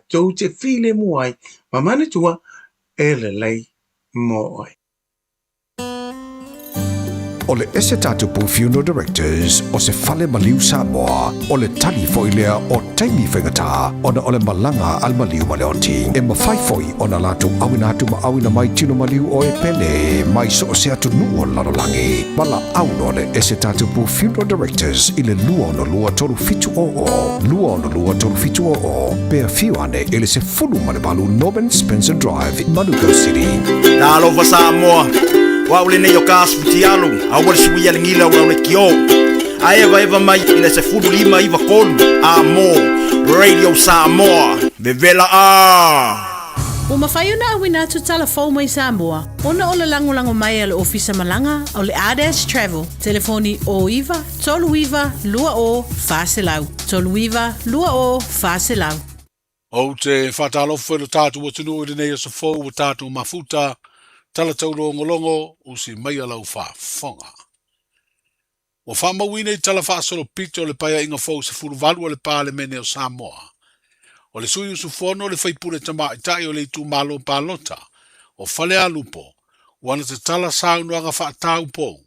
tou te filemu ai ma manatua e lelei mo oe. O le ese tatou Funeral Directors o se fale maliu Samoa, o le tali foi lea o taimi faigata ona o le malaga a le maliu ma le oti. E mafai foi ona latou auina atu ma auina mai tino maliu o e pele mai so o se atunuu o le lalolagi. Valaau loa le ese tatou Funeral Directors i le 262 3700, 262 3700, pe afio ane i le 18 Norman Spencer Drive, Manukau City. Talofa Samoa, o au lenei o Kas Futialo, aua le suia le gila o lau lekiō. A evaeva mai i le 15 93 A mo Radio Samoa, vevela a! Ua mafai ona auina atu tala fou mai Samoa ona o le lagolago mai a le Ofisa Malaga o le Ardash Travel, telefoni 09 39 20 400, 39 20 400. Ou te faatalofa i lo tatou atunuu i lenei aso fou ua tatou mafuta, tala taulogologo, usi maia lau faafofoga. Ua faamauina i tala faasolopito o le Paeaiga Fou 18 a le Palemene o Samoa, o le sui usufono le faipule tamaitai o le itumalo palota o Falealupo ua na tatala saunoaga faataupou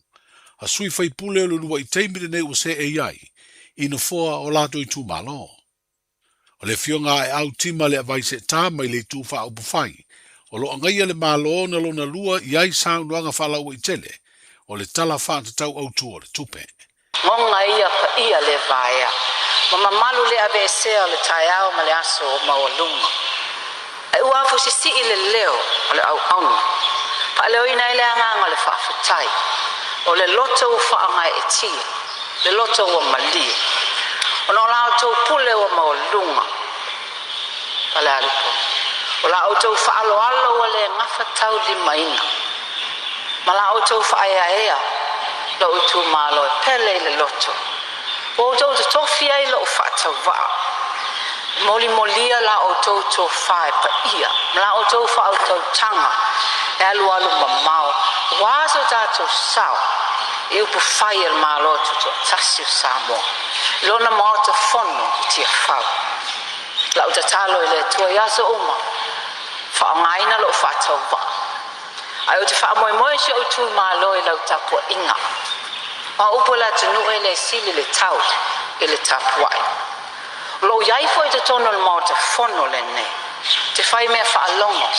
a sui faipule o le uluai taimi lenei ua seei ai i nofoa o latou itumalo. O le Afioga a Aeau Tima Leavai Seeta mai le Itu Faaupufai o lo o agaia le Malo na lona lua i ai saunoaga faalauaitele o le Tala Faatatau Autu o le Tupe. Goga ia paia le vaea ma mamalu le aveesea o le taeao ma le aso o maualuga. Ae ua afusisii le leo o le auauna, faaleoina ai le agaga o le faafetai, o le loto ua faagaeetia, le loto ua malie, ona o la outou pule ua maualuga. Falealupo, o la outou faaaloalo ua le gafataulimaina, ma la outou faaeaea lou itumalo e pele i le loto, ua outou totofi ai lou faatauvaa. Molimolia la outou tofa e paia ma la outou faautautaga e alualu mamao aua so tatou sao i upufai a le Malo Tutoatasi o Samoa i lona Maota Fono i Tiafau. Lau tatalo i le Atua i aso uma, faaaogaina lou faatauvaa. Ae ou te faamoemoe i si ou itumalo i lau tapuaiga. O upu a le atunuu e le sili le tau i le tapuai. O lou i ai foi i totonu o le Maota Fono lenei, te fai mea faalogo.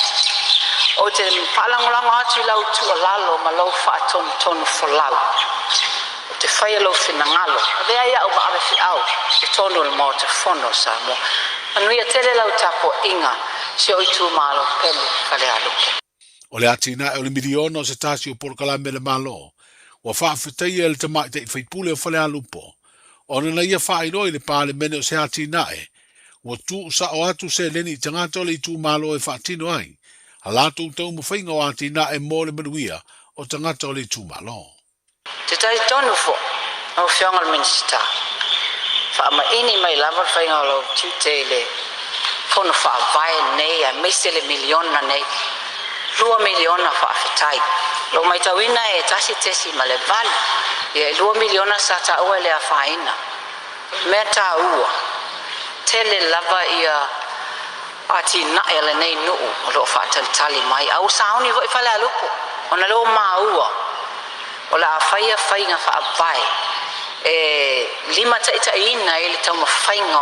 Ou te faalagolago atu i lau tuualalo ma lou faatonutonu folau. Ou te faia lou finagalo, avea ai au ma ave feau i totonu o le Maota Fono o Samoa. Manuia tele lau tapuaiga, si ou itumalo pele Falealupo. O le atinae o le miliona o se tasi o polokalame a le Malo ua faafetaia e le tamaitai faipule o Falealupo ona na ia faailoa i le Palemene o se atinae ua tuusao atu seleni i tagata o le itumalo e faatino ai a latou taumafaiga o atinae mo le manuia o tagata o le itumalo. Te talitonu foi, lau Afioga i le Minisita, faamaini mai lava le faiga o lau tiute i le Fono Faavae nei aemaise le miliona nei, $2 miliona faafetai. Lou matauina e 1.8, ia e $2 miliona sa taua e le afaina. O le mea taua, tele lava ia atinae a lenei nuu o loo faatalitali mai, a ua sauni foi Falealupo ona lea ua maua o le a faia faiga faavae e limataitaiina ai le taumafaiga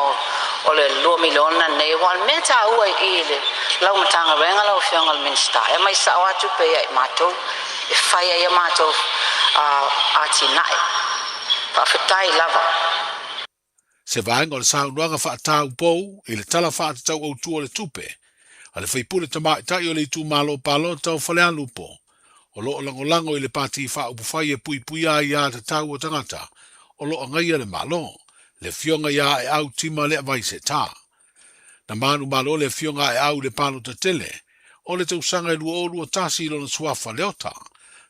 o le $2 miliona nei. Aua o le mea taua i i le lau Matagaluega, lau Afioga i le Minisita, e aumai sao lava tupe ia i matou e fai ai a matou atinae. Faafetai lava. Se vaega o le saunoaga faataupou i le Tala Faatatau Autu o le Tupe a le faipule tamaitai o le itumalo palota o Falealupo o lo o lagolago i le Pati Faaupufai e Puipuia Aiā Tatau o Tagata o lo o agaia le Malo, le Afioga ia Aeau Tima Leavai Seeta. Na manumalo le Afioga Aeau i le palota tele o le tausaga e 2021 i lona suafa Leota,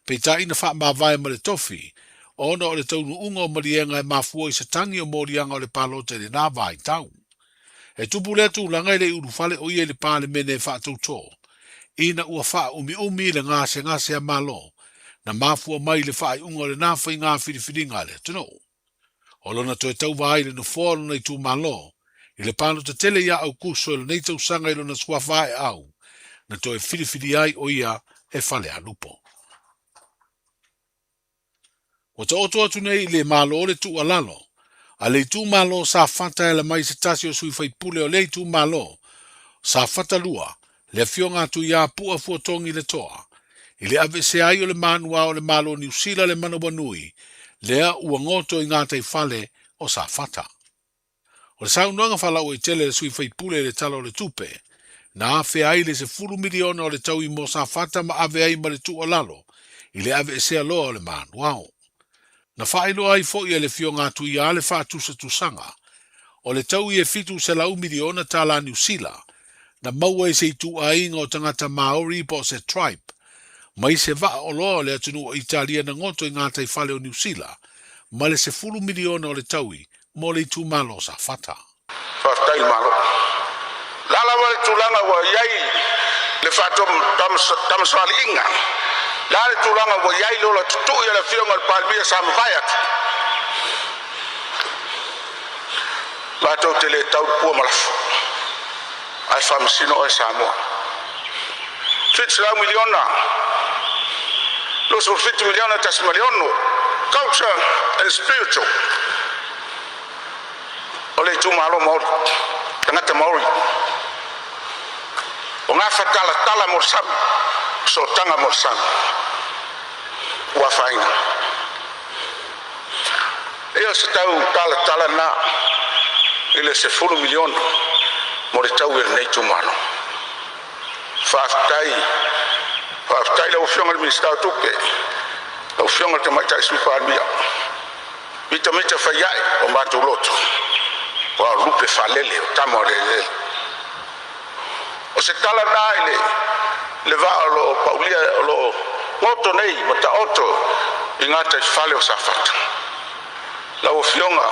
peitai na faamavae ma le tofi ona o le taunuuga o maliega e mafua i se tagi o moliaga o le palota i lena vaitau. E tupu lea tulaga e le i ulufale o ia i le Palemene e faatautō, ina ua faaumiumi le gasegase a Malo na mafua mai i le faaiuga o lena faiga filifiliga a le atunuu. O lona toe tauva ai i le nofoa o lona itumalo. I le palota tele ia Aukuso i lenei tausaga i lona suafa aeau, na toe filifilia ai o ia e Falealupo. Ua taoto atu nei i le Malo le tuualalo a le itumalo Safata e ala mai i se tasi o sui faipule o lea itumalo, Safata 2, le Afioga a Tuiapua Fuatogi Letoa, i le aveesea ai o le manuao o le Malo o Niu Sila le manawanui lea ua goto i gataifale o Safata. O le saunoaga faalauaitele a le sui faipule i le Tala o le Tupe, na afea ai le $10 miliona o le taui mo Safata ma ave ai ma le tuualalo i le aveesea loa o le manuao. Na faailoa ai foi e le Afioga a Tuiā le faatusatusaga o le taui e $700 miliona tala Niu Sila na maua i se ituaiga o tagata Māori po o se tribe mai se vaa oloa o le atunuu o Italia na goto i gataifale o Niu Sila ma le $10 miliona o le taui mo le itumalo o Safata. Faafetai i le Malo. La lava le tulaga ua i ai le faatamasoaliiga? La le tulaga ua i ai le ola tutui a le Afioga i le Palemia sa mavae atu? Matou te le tau le pua ma lafo, ae faamasino oe Samoa. $700 miliona, $27 miliona 1.6, culture and spiritual o le itumalo Maori, tagata Maori. O gafatalatala mo le sami, sootaga mo le sami, ua afaina. Ia o se tau talatala na i le $10 miliona mo le tau e lenei itumalo. Faafetai, faafetai lau Afioga i le Minisita o Tupe, lau Afioga i le Tamaitai Sui Palemia. Mitamita fai ae o matou loto, ua o lupe faalele o tama o le eleele. O se tala na i le le vaa o lo o paulia o lo o goto nei ma taoto i gataifale o Safata. Lau Afioga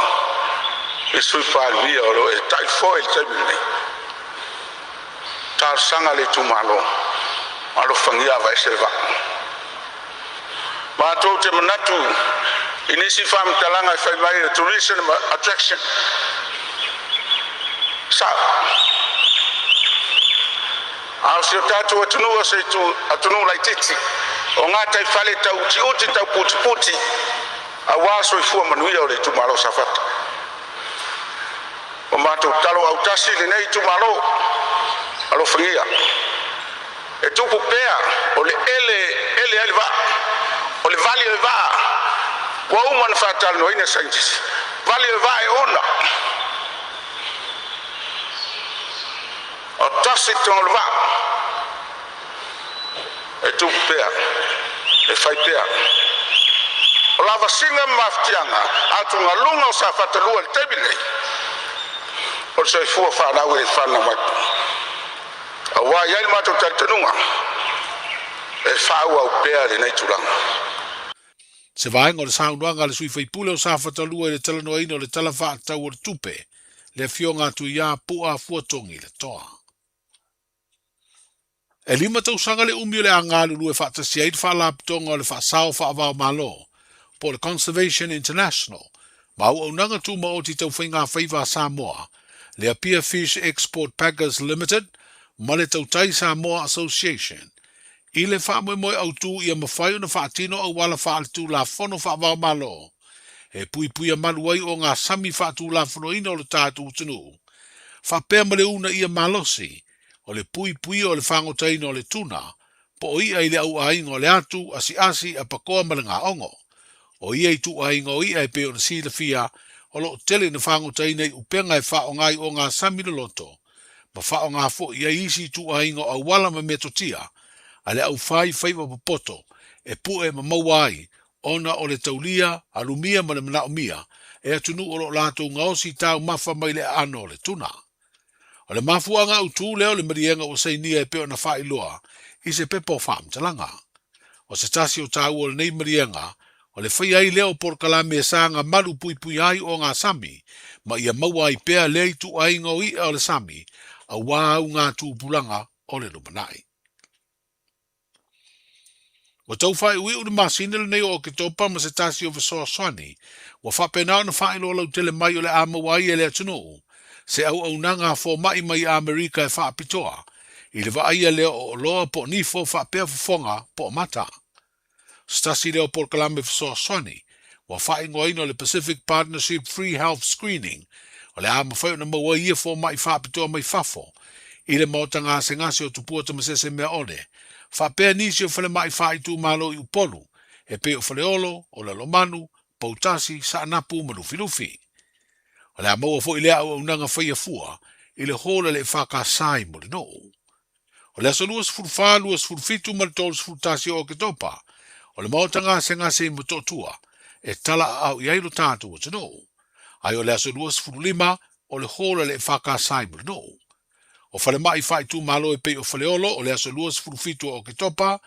i le Sui Palemia o lo o e taifoe i le taimi lenei, talosaga a le itumalo, alofagia aveese le vaa. Matou te manatu i nisi faamatalaga e fai mai le tourism attraction. Sao. A o si o tatou atunuu o se atunuu laitiiti, o gataifale tau utiuti tau putiputi aua soifua manuia o le itumalo o Safata. Ua matou talo autasi i lenei itumalo, alofagia. E tupu pea o le ele ele ai le vaa, o le vali o le vaa ua uma ona faatalanoaina e saienitisi. Vali o le vaa e ona. O tasi totonu o le vaa. E tupu pea, e fai pea. O lavasiga ma mafatiaga atugaluga o Safata 2 i le taimi lenei, o le soifua fanau e fanau mai. Aua e i ai le matou talitonuga e faaauau pea lenei tulaga. Se vaega o le saunoaga a le sui faipule o Safata 2 i le talanoaina o le Tala Faatatau o le Tupe, le Afioga a Tuiā Pu'a Fuatogi Letoa. E lima tausaga le umi o le a galulue faatasi ai le Faalapotopotoga o le Faasao Faava-o-Malo, po o le Conservation International, ma Auaunaga Tumaoti Tau Faigafaiva a Samoa, le Apia Fish Export Packers Limited ma le Tautai Samoa Association, i le faamoemoe autu ia mafai ona faatino auala faaletulafono faava-o-Malo e puipuia malu ai o ngā sami faatulafonoina o le tatou atunuu, faapea ma le uunaia malosi o le puipuia o le fagotaina o le tuna po o i'a i le auaiga o le atu, asiasi, apakoa ma le gaogo. O ia ituaiga o i'a e pei ona silafia, o lo o tele ina fagotaina i upega e faaaoga i ogasami loloto, ma faaaoga foi i ai isi ituaiga o auala ma metotia a le aufai faiva popoto e pue ma maua ai ona o le taulia, alumia ma le manaomia e atunuu o lo o latou gaosi taumafa mai le aano o le tuna. O le mafuaaga autu lea o le maliega ua sainia e pei ona faailoa i se pepa o faamatalaga. O se tasi o taua o lenei maliega, o le faia ai lea o polokalame e saga malu puipuia ai ogasami ma ia maua ai pea lea ituaiga o i'a o le sami aua auga tupulaga o le lumanai. Ua tau faaiuiu le masina lenei o Oketopa ma se tasi o fesoasoani ua faapena ona faailoa lautele mai o le a maua ai e le atunuu. se auaunaga a fomai mai Amerika e faapitoa i le vaaia lea o oloa po o nifo faapea fofoga po o mata. O se tasi lea o polokalame fesoasoani ua faaigoaina o le Pacific Partnership Free Health Screening o le a mafai ona maua ai ia fomai faapitoa mai fafo i le maota gasegase o Tupua Tamasese Meaole faapea nisi o falemai faaitumalo i Upolu e pei o Faleolo, o Lalomanu, Poutasi, Saanapu ma Lufilufi. O le a maua foi lea auaunaga faia fua i le hall a le EFKS i Mulinuu. O le aso 24, 27 ma le 31 o Oketopa, o le maota gasegase i Motootua e tala aao i ai lo tatou atunuu. Ae o le aso 25, o le hall a le EFKS i Mulinuu. O falemai faaitumalo e pei o Faleolo o le aso 27 o Oketopa,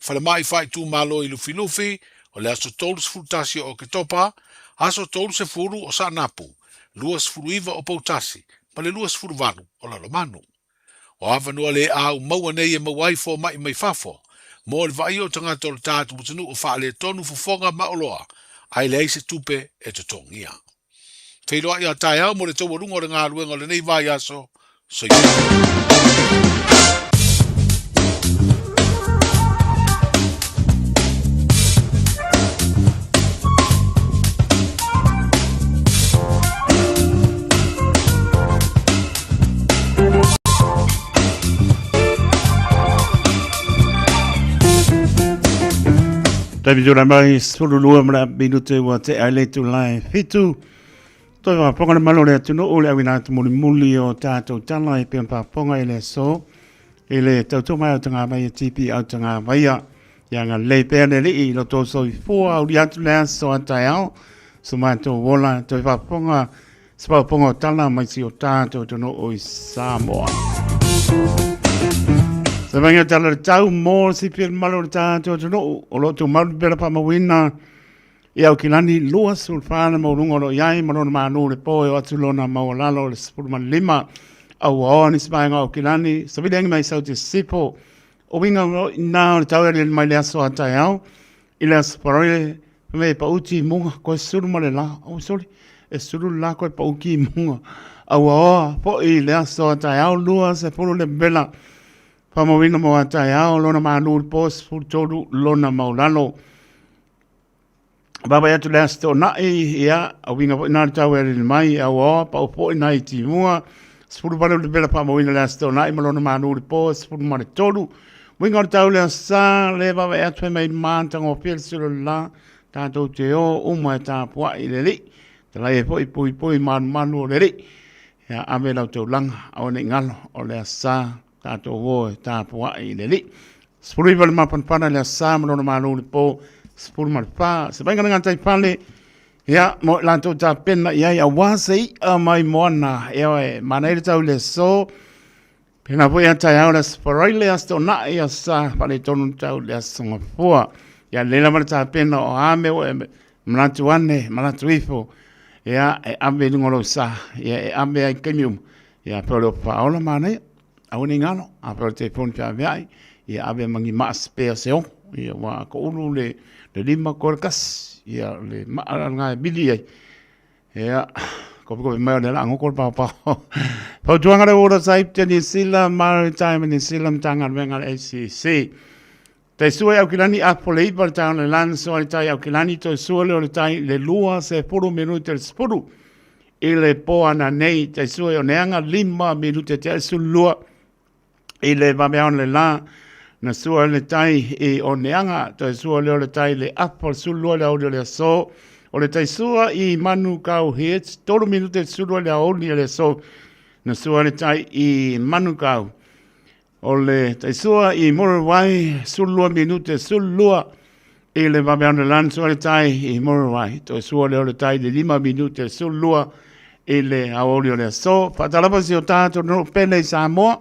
falemai faaitumalo i Lufilufi o le aso 31 o Oketopa, aso 30 o Saanapu, 29 o Poutasi ma le 28 o Lalomanu. O avanoa le au maua nei e maua ai fomai mai fafo mo le vaaia o tagata o le tatou atunuu o faaletonu fofoga ma oloa ae leai se tupe e totogia. Feiloai a taeao mo le taualuga o le galuega o lenei vaiaso. Soifua. Taimi tū mai, 12 ma le minute ua te ai le itula e fitu. Toe faafofoga le malo o le atunuu le auina atu mulimuli o tatou tala e pei ona faafofoga i le aso i le tautua mai o Tagavaia TP au Tagavaia. Ia agalelei pea le Alii i lo outou soifua aulia atu le aso a taeao so matou ola toe faafofoga se faafofoga o tala mai si o tatou atunuu i Samoa. Se vaega tala le tau mo le sipi le malo o le tatou atunuu o lo o tumau le pela faamauina i Aukilani 24 le maualuga o lo o i ai ma lona manu le po e o atu lona maualalo o le 15 auaoa nisi vaega o Aukilani savili agi mai sau te sisifo o uiga o ina o le tau e aliali mai le aso a taeao i le aso Faraile me e pauti i muga koe sulu ma le la oh sorry e sulu le la koe pauki i muga auaoa foi i le aso a taeao 20 le vela faamauina mo a taeao lona manu le po 13 lona maulalo Vaavaai atu le aso Toonai, ia, o uiga foi na le tau e alili mai, auaoa, pau foi nai timua, 18 le vela faamauina le aso Toonai ma lona manu le po, 13. Uiga o le tau le aso Sa, le vaavaai atu fai mai matagofie le sulu o le la, tatou te o uma e tapuai i le Alii, talai ai foi puipui malumalu o le Alii, ia ave lau taulaga, aua ne i galo o le aso Sa, tatou o e tapuai i le Alii. 19 le mapanapana le aso Sa ma lona malo le po 14. Se vaega le gatai fale, ia, mo i latou tapena i ai, aua se i'a mai moana, ia e manaia le tau i le aso, pena foi a taeao le aso Faraile, aso Toonai, aso Sa, faaletonu le tau i le aso Gafua. Ia, lelei lava le tapena o a mea ua e manatu ane, manatu ifo, ia, e ave i luga o lou sa, ia, e ave ai i taimi uma, ia, pe o le opo faaola manaia. Aua ne i galo, a pea o le telefoni feaveai, ia ave ma ni maa spare se ogo, ia ua toulu le, le lima koe le kasi, ia le maa la lena e vili ai, ia, kopekope mai o le laa goto le paopao. Fautuaga le Water Safety New Zealand, Maritime New Zealand, Matagaluega a le ACC. Tai sua i Aukilani apo le iva le tai o le lani soa le tai Aukilani toe sua lea o le tai le lua sefulu minute le sefulu i le po ana nei tai sua i Oneaga lima minute te ai sulu lua i le vaveao le la na sua le tai i Oneaga toe sua lea o le tai le apo le sulu lua le aouli o le aso o le tai sua i Manukau Heads tolu minute le sulu lua le aouli o le aso na sua le tai i Manukau O le taisua i Muriwai, 12 minute 12 i le vaveano le lani sua le tai i Muriwai. Toe sua lea o le tai i le 5 minute 12 i le aoauli o le aso. Faatalofa si o tatou nuu pele i Samoa.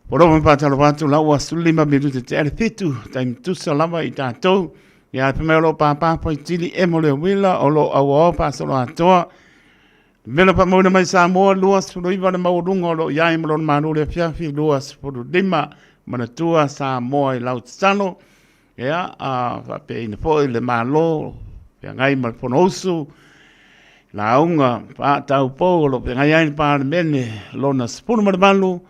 Polofa ma faatalofa atu la ua 15 minute te ale fitu, taimi tusa lava i tatou. Ia, fai mai o lo o pāpā faitili emo le uila o lo o auaoa faasolo atoa. Vela faamauina mai Samoa 29 le maualuga o lo o i ai ma lona malo le afiafi 25 manatua Samoa i lau tatalo ia a faapeaina foi le malo feagai ma le Fonousu. lauga faataupou o lo o feagai ai le Palemene lona 18,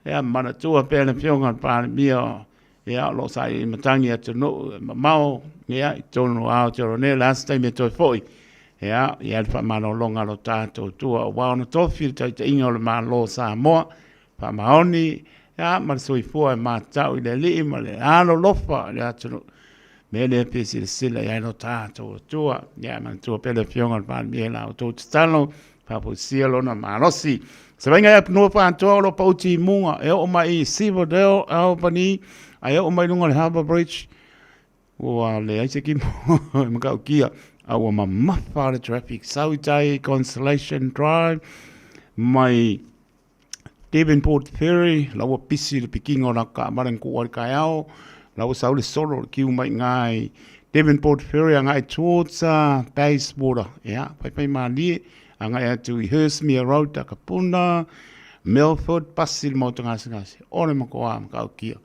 ia manatua pea le Afioga i le Palemia ia o lo o sailiili matagi i atunuu e mamao ia i totonu o Aotearoa nei. O le a se taimi e toe foi ia i ai le faamalologa a lo tatou Atua aua ona tofi le taitaiga o le Malo o Samoa faamaoni ia ma le soifua e matau i le Alii ma le alolofa i le atunuu. Mea lea pe silasila i ai lo tatou Atua. Ia manatua pea le Afioga i le Palemia i la outou tatalo, faafoisia lona malosi. Se vaaiga i atunuu faatoa o lo o pauti i muga e oo mai i Silverdale, Albany, ae oo mai luga o le Harbour Bridge, ua leai se kimo e matautia, a ua mamafa le traffic. Sau i tai i Constellation Drive, mai Devonport Ferry, la ua pisi le pikiga o la taavale na tuua i le taeao, la ua sau le solo le kiu mai i ina i Devonport Ferry agai towards Bayswater. Ia, faifaimalie agai atu i Hurstmere Road, Takapuna, Milford, pasi le maota gasegase. O le matua matautia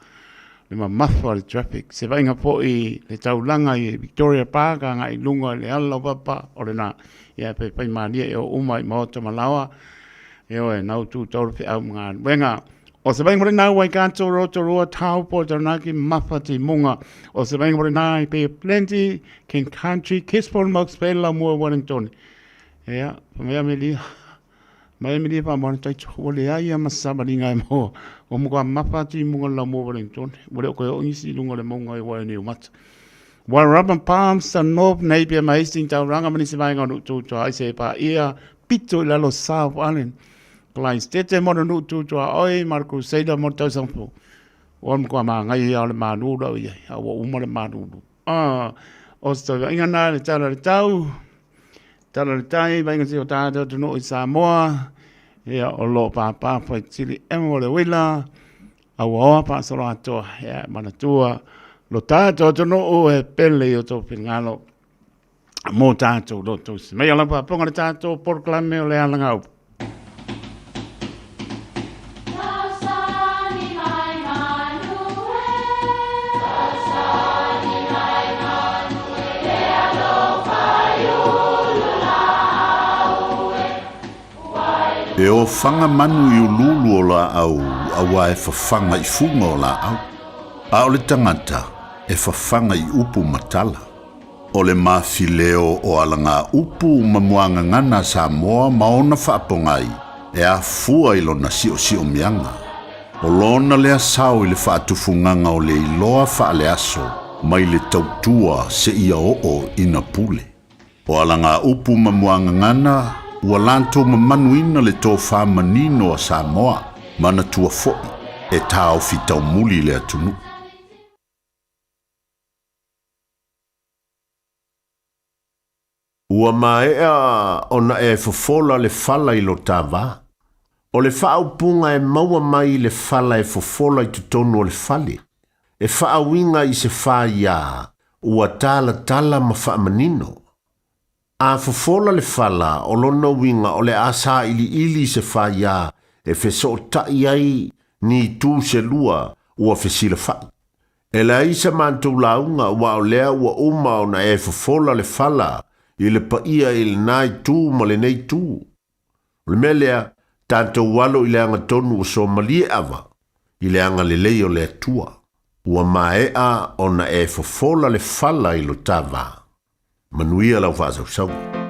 le mamafa o le traffic. Se vaaiga foi le taulaga i Victoria Park agai i luga i le ala o Papa, o lena. Ia, faifaimalie e oo uma i maota ma laoa. Ioe, nau tu tau feau ma galuega. O se vainga nau Waikato, Rotorua, Taupo, Taranaki, Mafa, Timunga. O se vainga nā i Bay of Plenty, King Country, Gisborne, Mox Bay, Lamua, Wellington. Ea, whamea me lia. Mai me lia whamana tai ua le ai a masabaliga e moa. O muka Mafa, Timunga, Lamua, Wellington. Ua le o koe o ngisi lunga le maunga i wai ni o mata. Wairarapa Palmerston North, Napier ma Hastings Tauranga ma nisi vaega o Nuu Tutua ai se paia pito i lalo South Island. Clients tete mo le Nuu Tutua oi ma le Crusader mo le tausaga fou. Ua matua māngai ia o le mālū lau i ai, a ua uma le mālūlū. Ah, o se tauaiga nā le tala le tau, tala le tai, vaaiga se o tātou atunuu i Samoa, ia o lo o pāpā whaitili e mo le uila, Auaoa faasolo atoa, ia e manatua lo tātou atunuu e pele i o tou finagalo mō tātou loto. Mai ala pāponga le tātou porokalame o le alanga upu. E ofaga manu i uluulu o laau auā e fafaga i fuga o laau, a o le tagata e fafaga i upu ma tala. O le mafileo o alagaupu ma muagagana a Samoa ma ona faapogai e afua i lona siosiomiaga. O lona lea sao i le faatufugaga o le iloa faaleaso mai le tautua seia oo ina pule. O alagaupu ma muagagana ua latou mamanuina le tofa manino a Samoa, manatua foi e taofi taumuli le atunuu. Ua maea ona e fofola le fala i lo ta va. O le faaupuga e maua mai i le fala e fofola i totonu o le fale, e faauiga i se faiā ua talatala ma faamanino. A fofola le fala, o lona uiga o le a sailiili se faiā e fesootai ai ni itu se lua ua fesilafai. E leai sa matou lauga aua o lea ua uma ona e fofola le fala i le paia i lena itu ma lenei itu. O le mea lea, tatou alo i le agatonu ua somalie ava i le agalelei o le Atua. Ua maea ona e fofola le fala i lo ta va. Manuia lau faasausauga.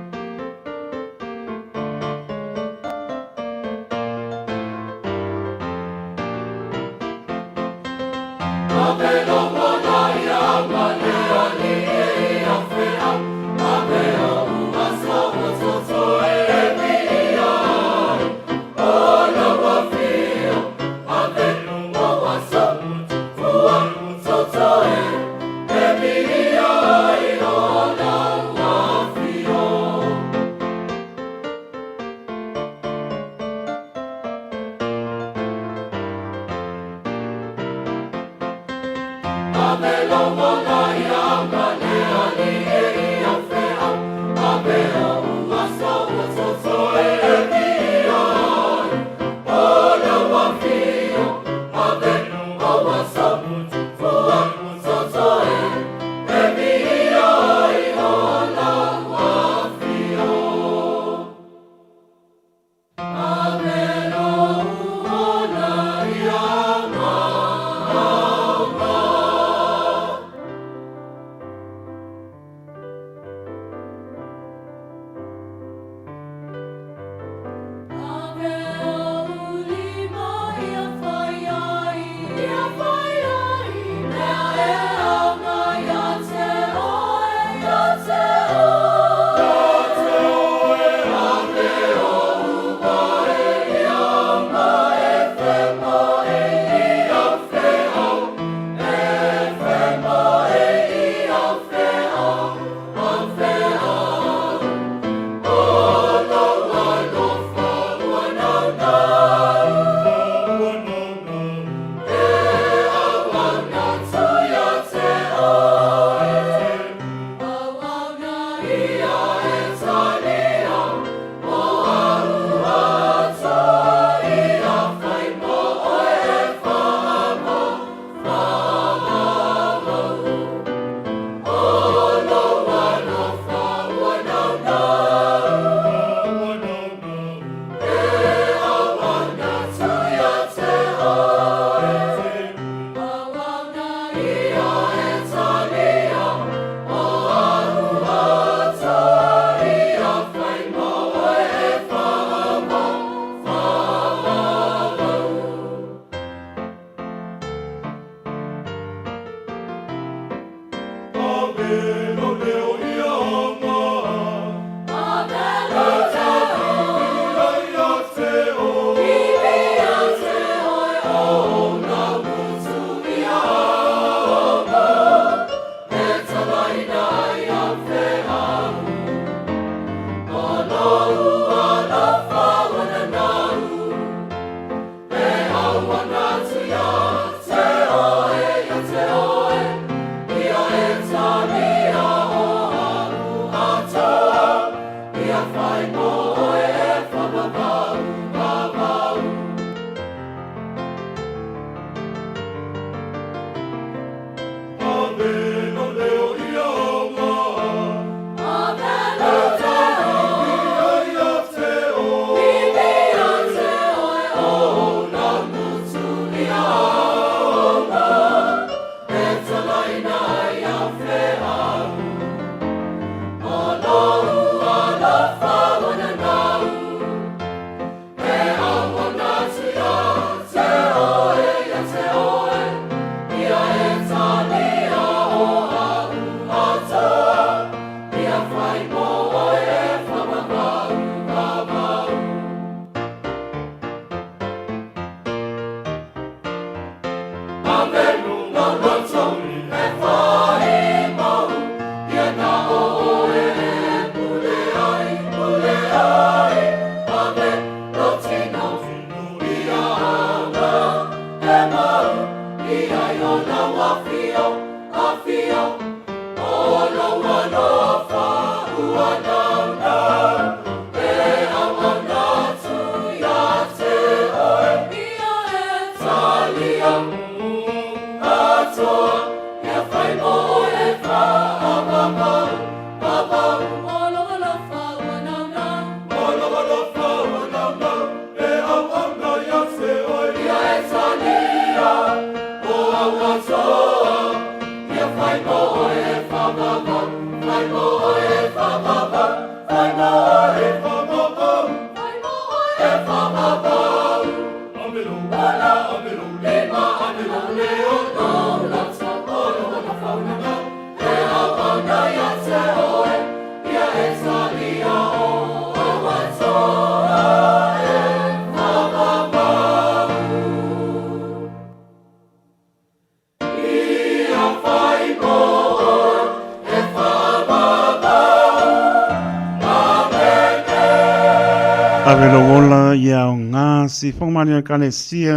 Ave lou ola ia o ngā si whangamani o Ekalesia,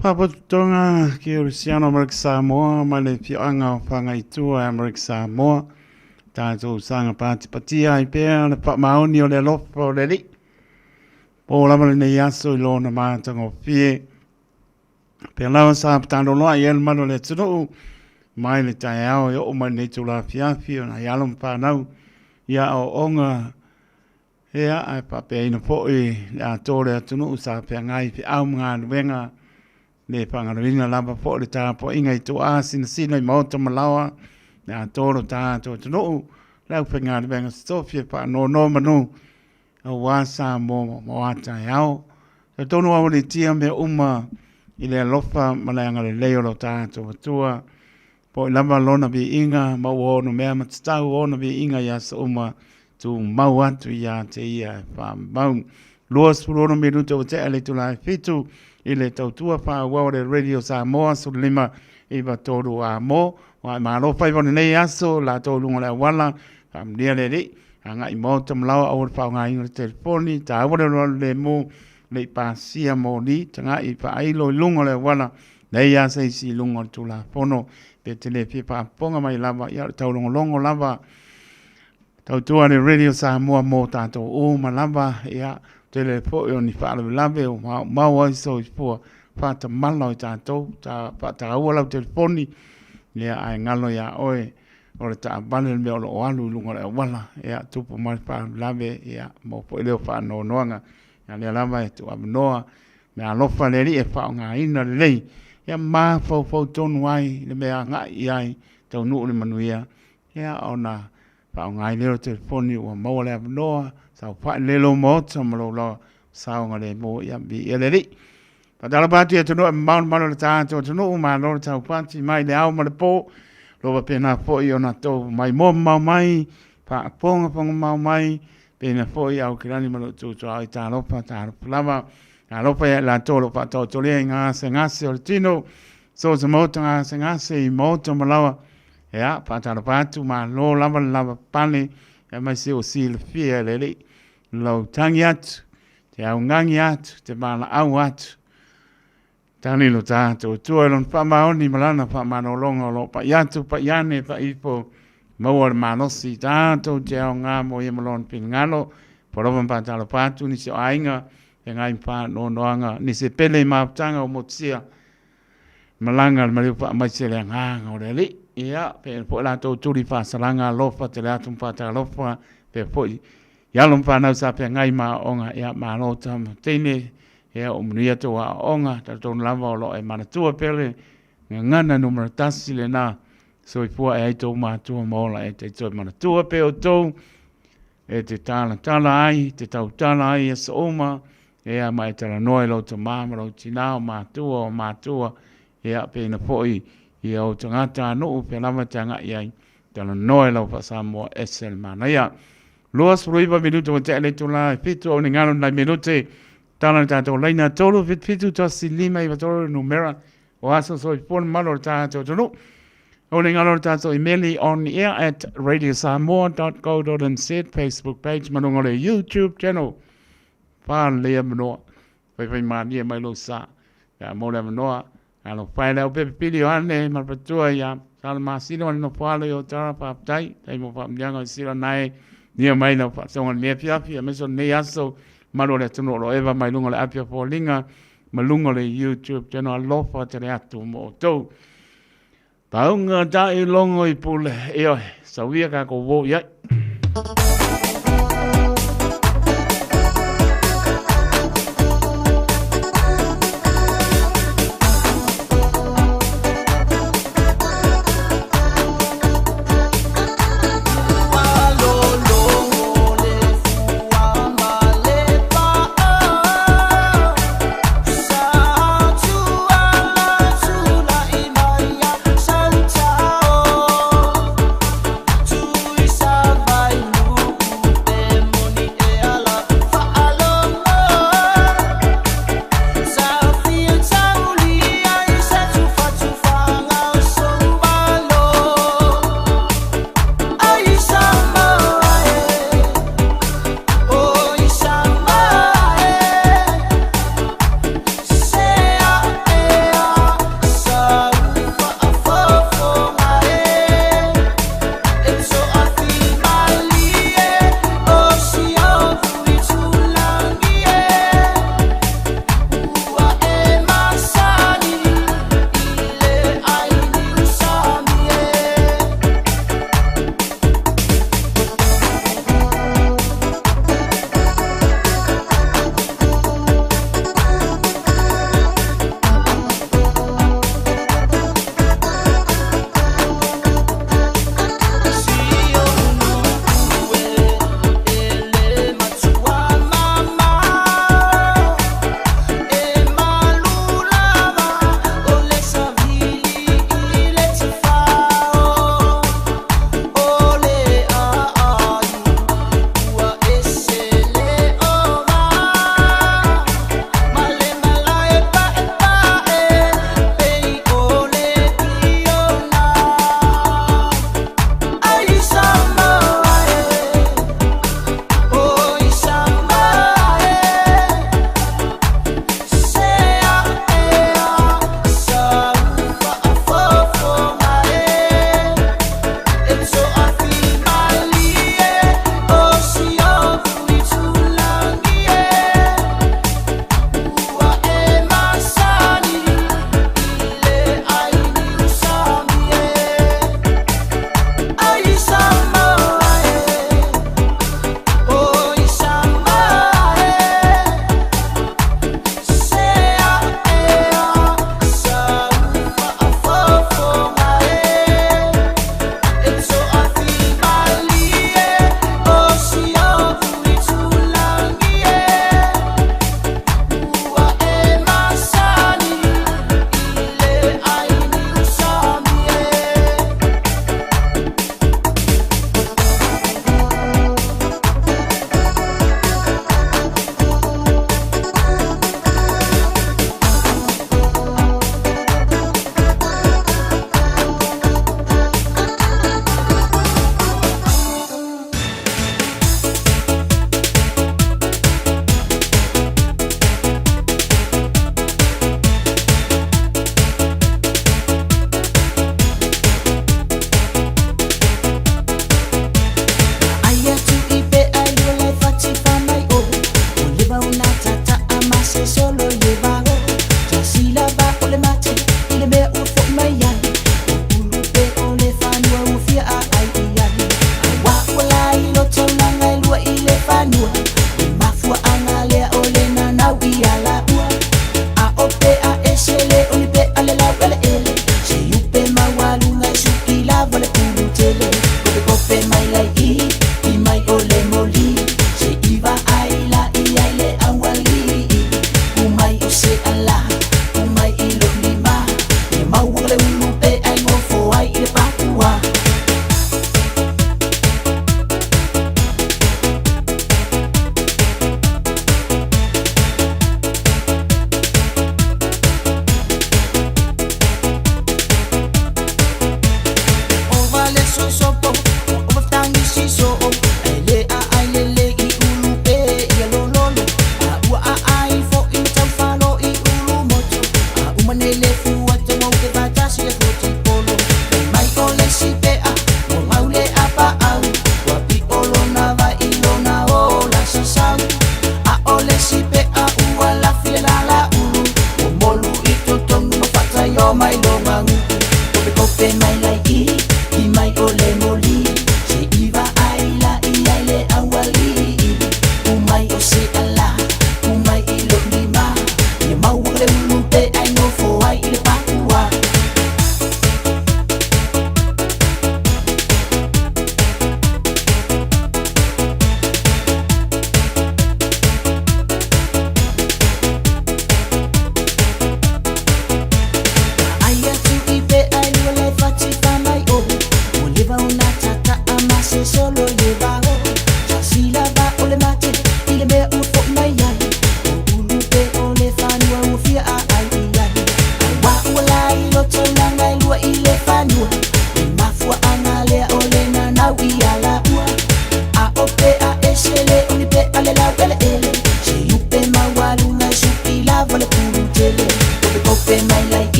Pāpototonga ki Rusiano Amerika Samoa mai le whioanga o Whangaitua Amerika Samoa, tātou sanga pātipatia ai pea le whaamaoni o le alofa o le Alii. Pō lava lenei aso i lona mātagofie. Pea lava sa pataloloa i ele malu o le atunuu mai le taeao e oo mai lenei itula afiafi ona ai alo ma fanau i aoaoga ea ae faapeaina foi le atoa o le atunuu sa feagai i feau ma galuega le faagaluina lava foi le tapuaiga i tuaa sinasina i maota ma laoa le atoa o lo tatou atunuu le aufaigaluega sofi e faanonomanu aua Samoa mo a taeao. Talitonu au alitia mea uma i le alofa ma le agalelei o lo tatou Atua. Po'i lava lona viiga ma ua ono mea ma tatau ona viiga i aso uma tumau atu ia te ia e faamau. 26 minuta ua tea le itula e 7 i le tautua faaauau a le Radio Samoa 15 93 a mo. Ua e malo faiva o lenei aso latou i luga o le auala, faamanuia le Alii. Agai i maota ma laoa aua le faaaogaina o le telefoni, taua le alualu lemu, le i pasia moli, tagai faailo i luga o le auala, leai lava se isi i luga o le Tulafono. Pe te le fia faafofoga mai lava, ia o le taulogologo lava, tautua le Radio Samoa mo tatou uma lava, ia, tele foi o ni faalavelave o maumau ai soifua faatamala o i tatou, ta, faataua lau telefoni, ia, ae galo iā oe, o le taavale le mea o lo o alu i luga o le auala, ia, tupu mai le faalavelave, ia, maua foi leo faanoanoaga. Ia, lea lava e tuuavanoa, mea alofa le Alii e faaaogaina lelei, ia mafaufau tonu ai le mea agai i ai, taunuu le manuia, ia, ona faaaoga ai lea o le telefoni ua maua le avanoa, saofai lelei lou maota ma lou laoa saogalemu, ia, viia le Alii. Faatalofa atu i atunuu e mamao le malu o le tatou atunuu, malo le taupati mai le ao ma le po, lo faapena foi ona tou maimoa mamao mai, faafogafoga mamao mai, pena foi Aukilani ma lou tutuaoi, talofa, talofa lava. Alofa ia i latou o lo o faataotolia i gasegase o le tino, so o se maota gasegase i maota ma laoa. Ia, faatalofa atu, malo lava le lavapapale, aemaise ua silafia e le Alii lou tagi atu, te augagi atu, te valaau atu. Tali lo tatou Atua i lona faamaoni ma lana faamalologa o lo o pai atu, pai ane, pai ifo, maua le malosi tatou te aoga mo ia ma lona finagalo. Polofa ma faatalofa atu nisi o aiga, feagai ma faanoanoaga, nisi e pele i mafutaga o motusia, malaga le maliu faamaise le agaga o le Alii. Ia, pea foi latou tuli faasalaga alofa tele atu ma faatalofa, pea foi i alo ma fanau sa feagai ma aoaoga, ia malo tama teine, ia ua manuia tou aoaoga, talitonu lava o lo o e manatua pea le gagana numera tasi lena, soifua e ai tou matua ma ola e te toe manatua pea outou, e te talatala ai, te tautala ai i aso uma, ia ma e talanoa i lou tama ma lou tina, o matua, o matua, ia pena foi i ou tagata nuu pea lava te agai ai, talanoa i lau faa-Samoa ese le manaia. 29 minute ua tea le itula e 7 o ni galo nai minute, tala le tatou laina 3 7 7 1 5 9 3 numera o aso soifua le mamalu o le tatou atunuu. O le galo o le tatou imeli on air at radiosamoa.co.nz, Facebook page ma luga o le YouTube channel. Whālelei avanoa, whaiwhai mālie mai lou sa. Ia mo le avanoa, alofa e le au pepe pili o ane ma le patua ia Sala Masino le nofo alo i Otara, faafetai, tai mo faamanuiaga o sila nae nia mai lau faasoga i lenei afiafi, aemaise o lenei aso, malu o le atunuu o lo o eva mai luga o le api o foliga ma luga o le YouTube channel. Alofa tele atu mo outou. Pauga ta'i logo i pule, ioe, sauia kākou uō i ai.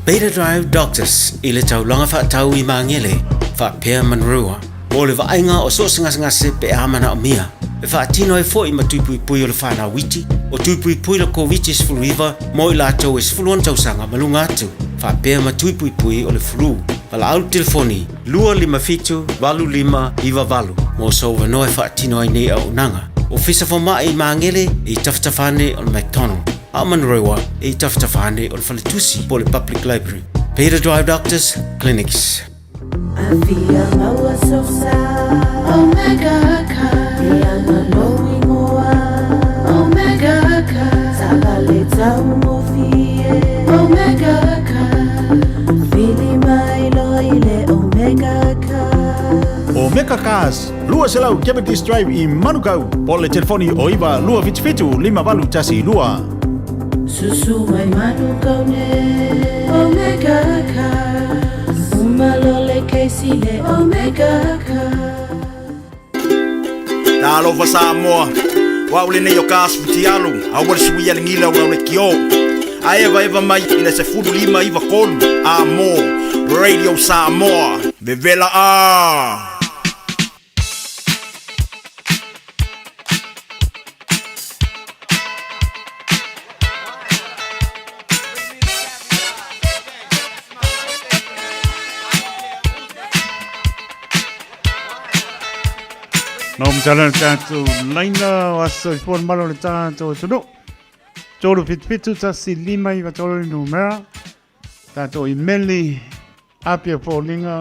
Beta Drive Doctors i le taulaga faatau i Magele faapea Manurewa mo le vaaiga o so o se gasegase pe a manaomia e faatino ai foi ma tui puipui o le fanau iti o tui puipui le Koviti-19 mo i latou e 16 tausaga ma luga atu faapea ma tui puipui o le flu. Valaau le telefoni 257 8598 mo sou avanoa e faatino ai nei auaunaga. Ofisa Fomai i Magele i tafatafa ane o le McDonald, a o Manurewa i tafatafa ane o le Faletusi po o le Public Library. Beta Drive Doctors Clinics. Afia maua sosa Omega Car Ianga lou ingoa Omega Car Taavale taugofie Omega Car Vili mai loa i le Omega Car. Omega Cars, 200 Cavendish Drive i Manukau, po o le telefoni o 9 277 5812. Susu mai Manukau nei Omega Cars Uma loa le kesi le Omega Cars. Talofa Samoa, o au lenei o ka asu fitialu, aua le suia le gila o le kio. A evaeva mai i le 15 93 a mo Radio Samoa. Vevela a! No matala le tātou laina o aso i fōna malo le tātou atunuu. 377 1 5 9 3 le numera. Tātou imeli Apia Fōlinga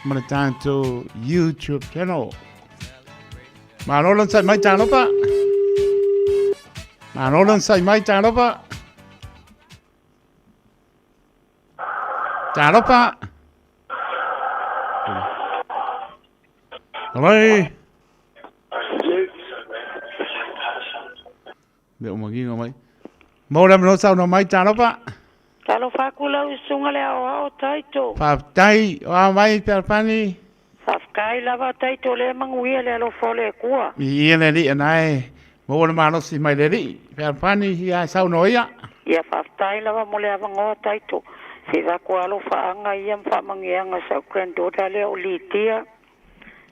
ma le tātou YouTube channel. Malo lan sai mai tālopa. Malo lan sai mai tālopa. Tālopa. Alai. Le o manginga mai. Mo le mano sau no mai talofa. Talofa aku lau susuga le aoao Taito. Faafetai o a mai Fealofani. Faafetai lava Taito lea manuia le alofa o le Atua. Viia le Alii ana e maua le malosi mai le Alii. Fealofani ia e saunoa ia. Ia faafetai lava mo le avanoa Taito. Se i avatu alofaaga ia ma faamanuiaga sau granddaughter lea o Litia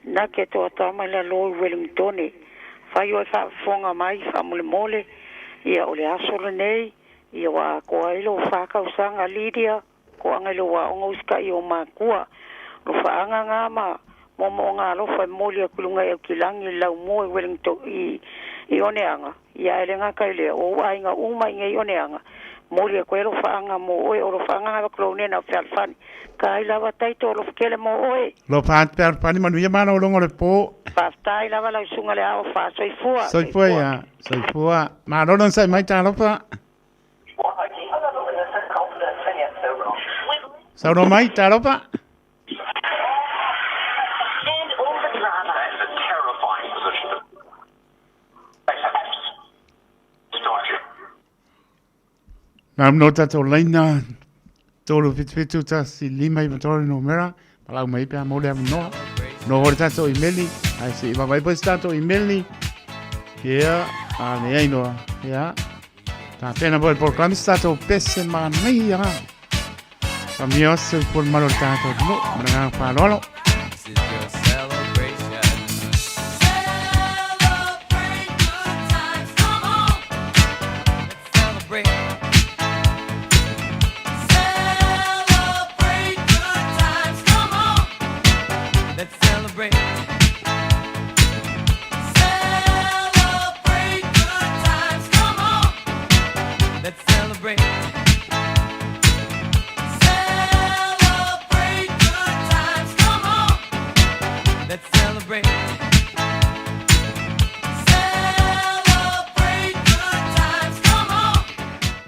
na ke toatoa mai lalo i Wellingtone. Fai o e faafofoga mai faamolemole ia o le aso lenei ia ua atoa ai lou 4 tausaga Lydia toaga i lou aoga usita'i o matua. O faaga na ma moomooga alofa e momoli atu i luga i Aukilagi i le laumua i Wellington i Oneaga ia ae le gata i lea o ou aiga uma i nei Oneaga momoli atu ai alofaaga mo oe o alofaaga avatu lau nena o Fealofani tai lava Taito alofa tele mo oe. Alofa atu Fealofani manuia malologa o le po. Faafetai lava lau susuga le ao faasoifua. Soifua ia. Soifua. Malo le onosai mai talofa. Saunoa mai talofa. Nā no tātou laina 377 1 5 9 3 numera palau mai pe a mo le avanoa. No hore tātou imeli, ai se i vavai po se tātou imeli. Ia, a leai noa. Ia. Tā pena po le polokalame se tātou pese manaia. Faamanuia atu soifua le malo o le tātou atunuu ma le agaga faaaloalo.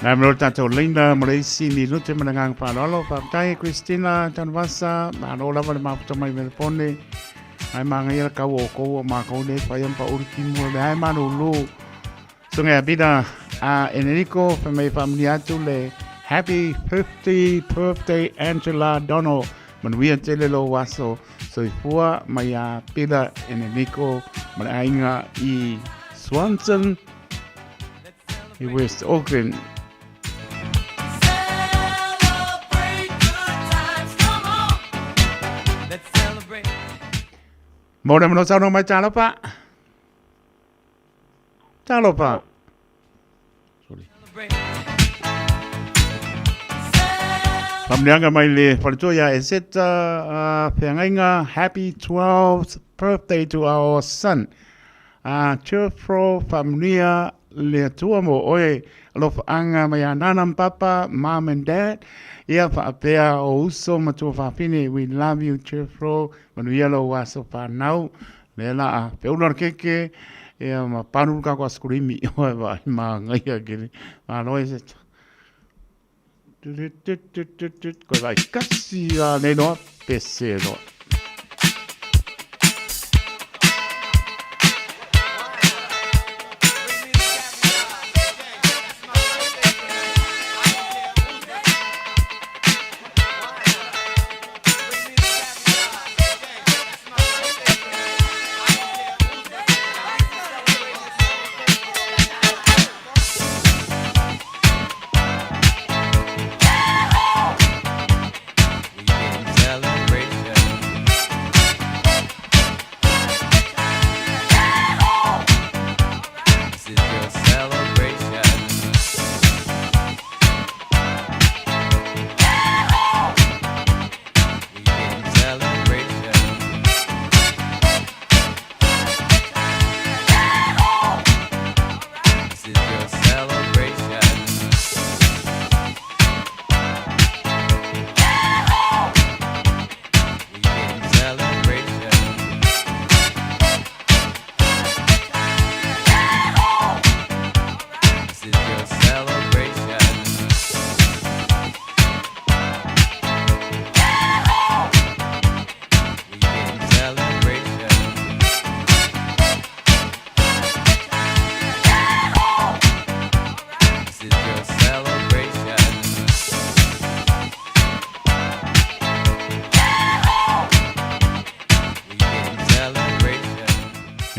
Nā me lo tātou leina mo le isi minute ma le nganga whaalolo. Whaapetai Christina Tanvasa, malo lava le maputa mai Melbourne. Ai manga ia kau o kou o mākou nei whai ampa uri ki mua le ai manu lu. Sunga ia pita a Enrico whai mai whamuni atu le Happy 50 birthday Angela Donald. Manuia tele lo waso soifua mai a Pita Enrico ma le aiga i Swanson i West Auckland. Mo le mano saunoa mai talofa. Talofa. Sorry. Famulianga mai le faletua ia Eseta Feagaiga, happy 12th birthday to our son. Cheerful famulia le Atua mo oe alofaanga mai a Nana ma Papa, Mom and Dad. Ia faapea o uso ma tua fafine, we love you Cheerful, manuia lou aso whanau. Lea la a peula le keke, ia ma panuru kako askurimi, oe vai māngaia kere. Malo e se Koe vai kasi a nei noa, pese noa.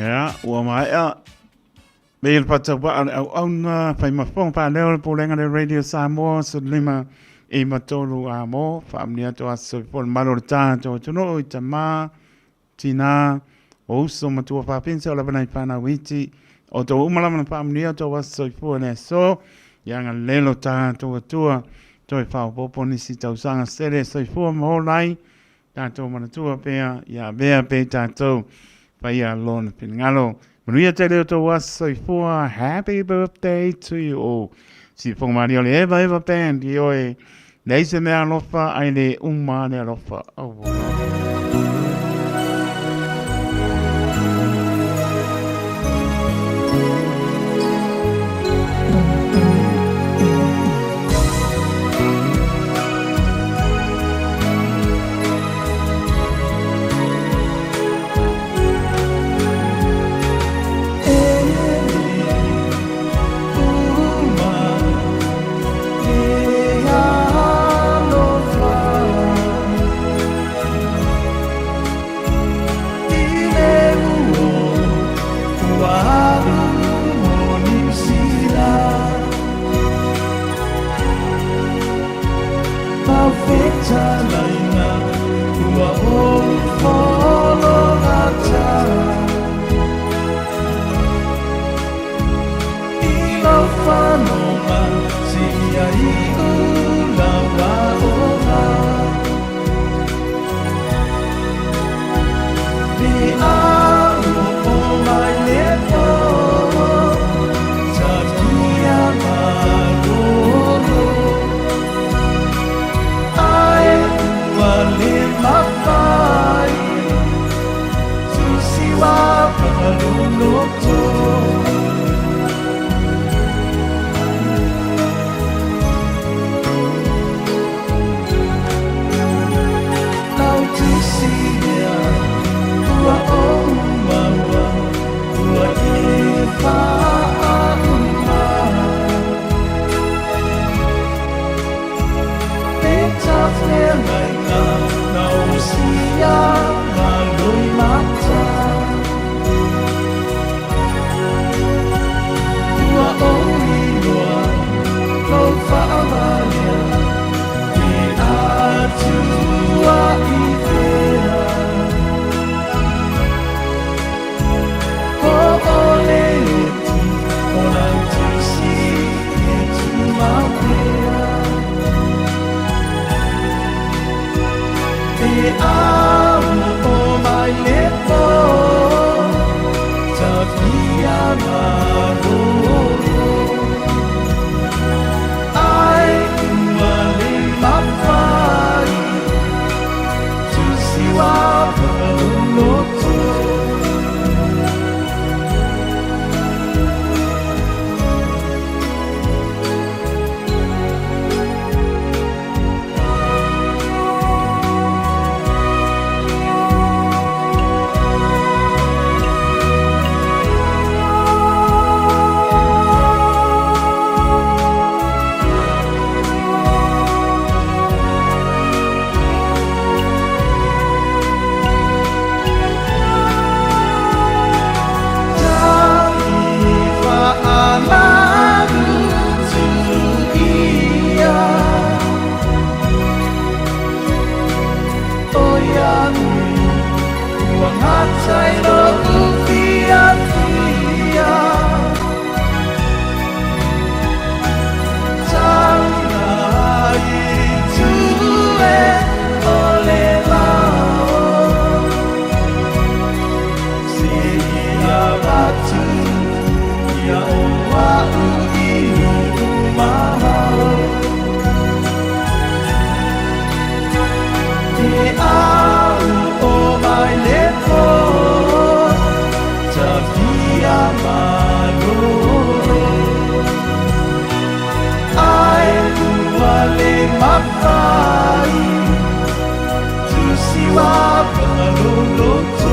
Ia, ua maea. Me le pataua a le auauna, whai mafonga whaaleo le pōlenga le Radio Samoa, so lima i matolu a mo, whaamni atu a so i malo le tātou atunuu i tamā, tinā, o uso matua whawhense o lava nei whanau iti, o tō uma lava na whaamni atu a soifua le aso, ia nga lelo tātou atua, toi whaopopo nisi tausaga sere soifua ma olai, Tātou manatua pea, ia avea pe tātou, whaia lona finagalo. Manuia tele o tō aso soifua, happy birthday to you all. Si whanga maria o le Eva Eva Band, i oe, nei se mea alofa, ai le uma le alofa. Oh, au i luma. Te au o mai le po, tawhia malolo. Ai ua le mawhai, tusi wa whangaloloto.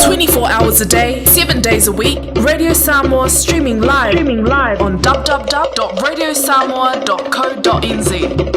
24 hours a day, 7 days a week, Radio Samoa streaming live, streaming live on www.radiosamoa.co.nz.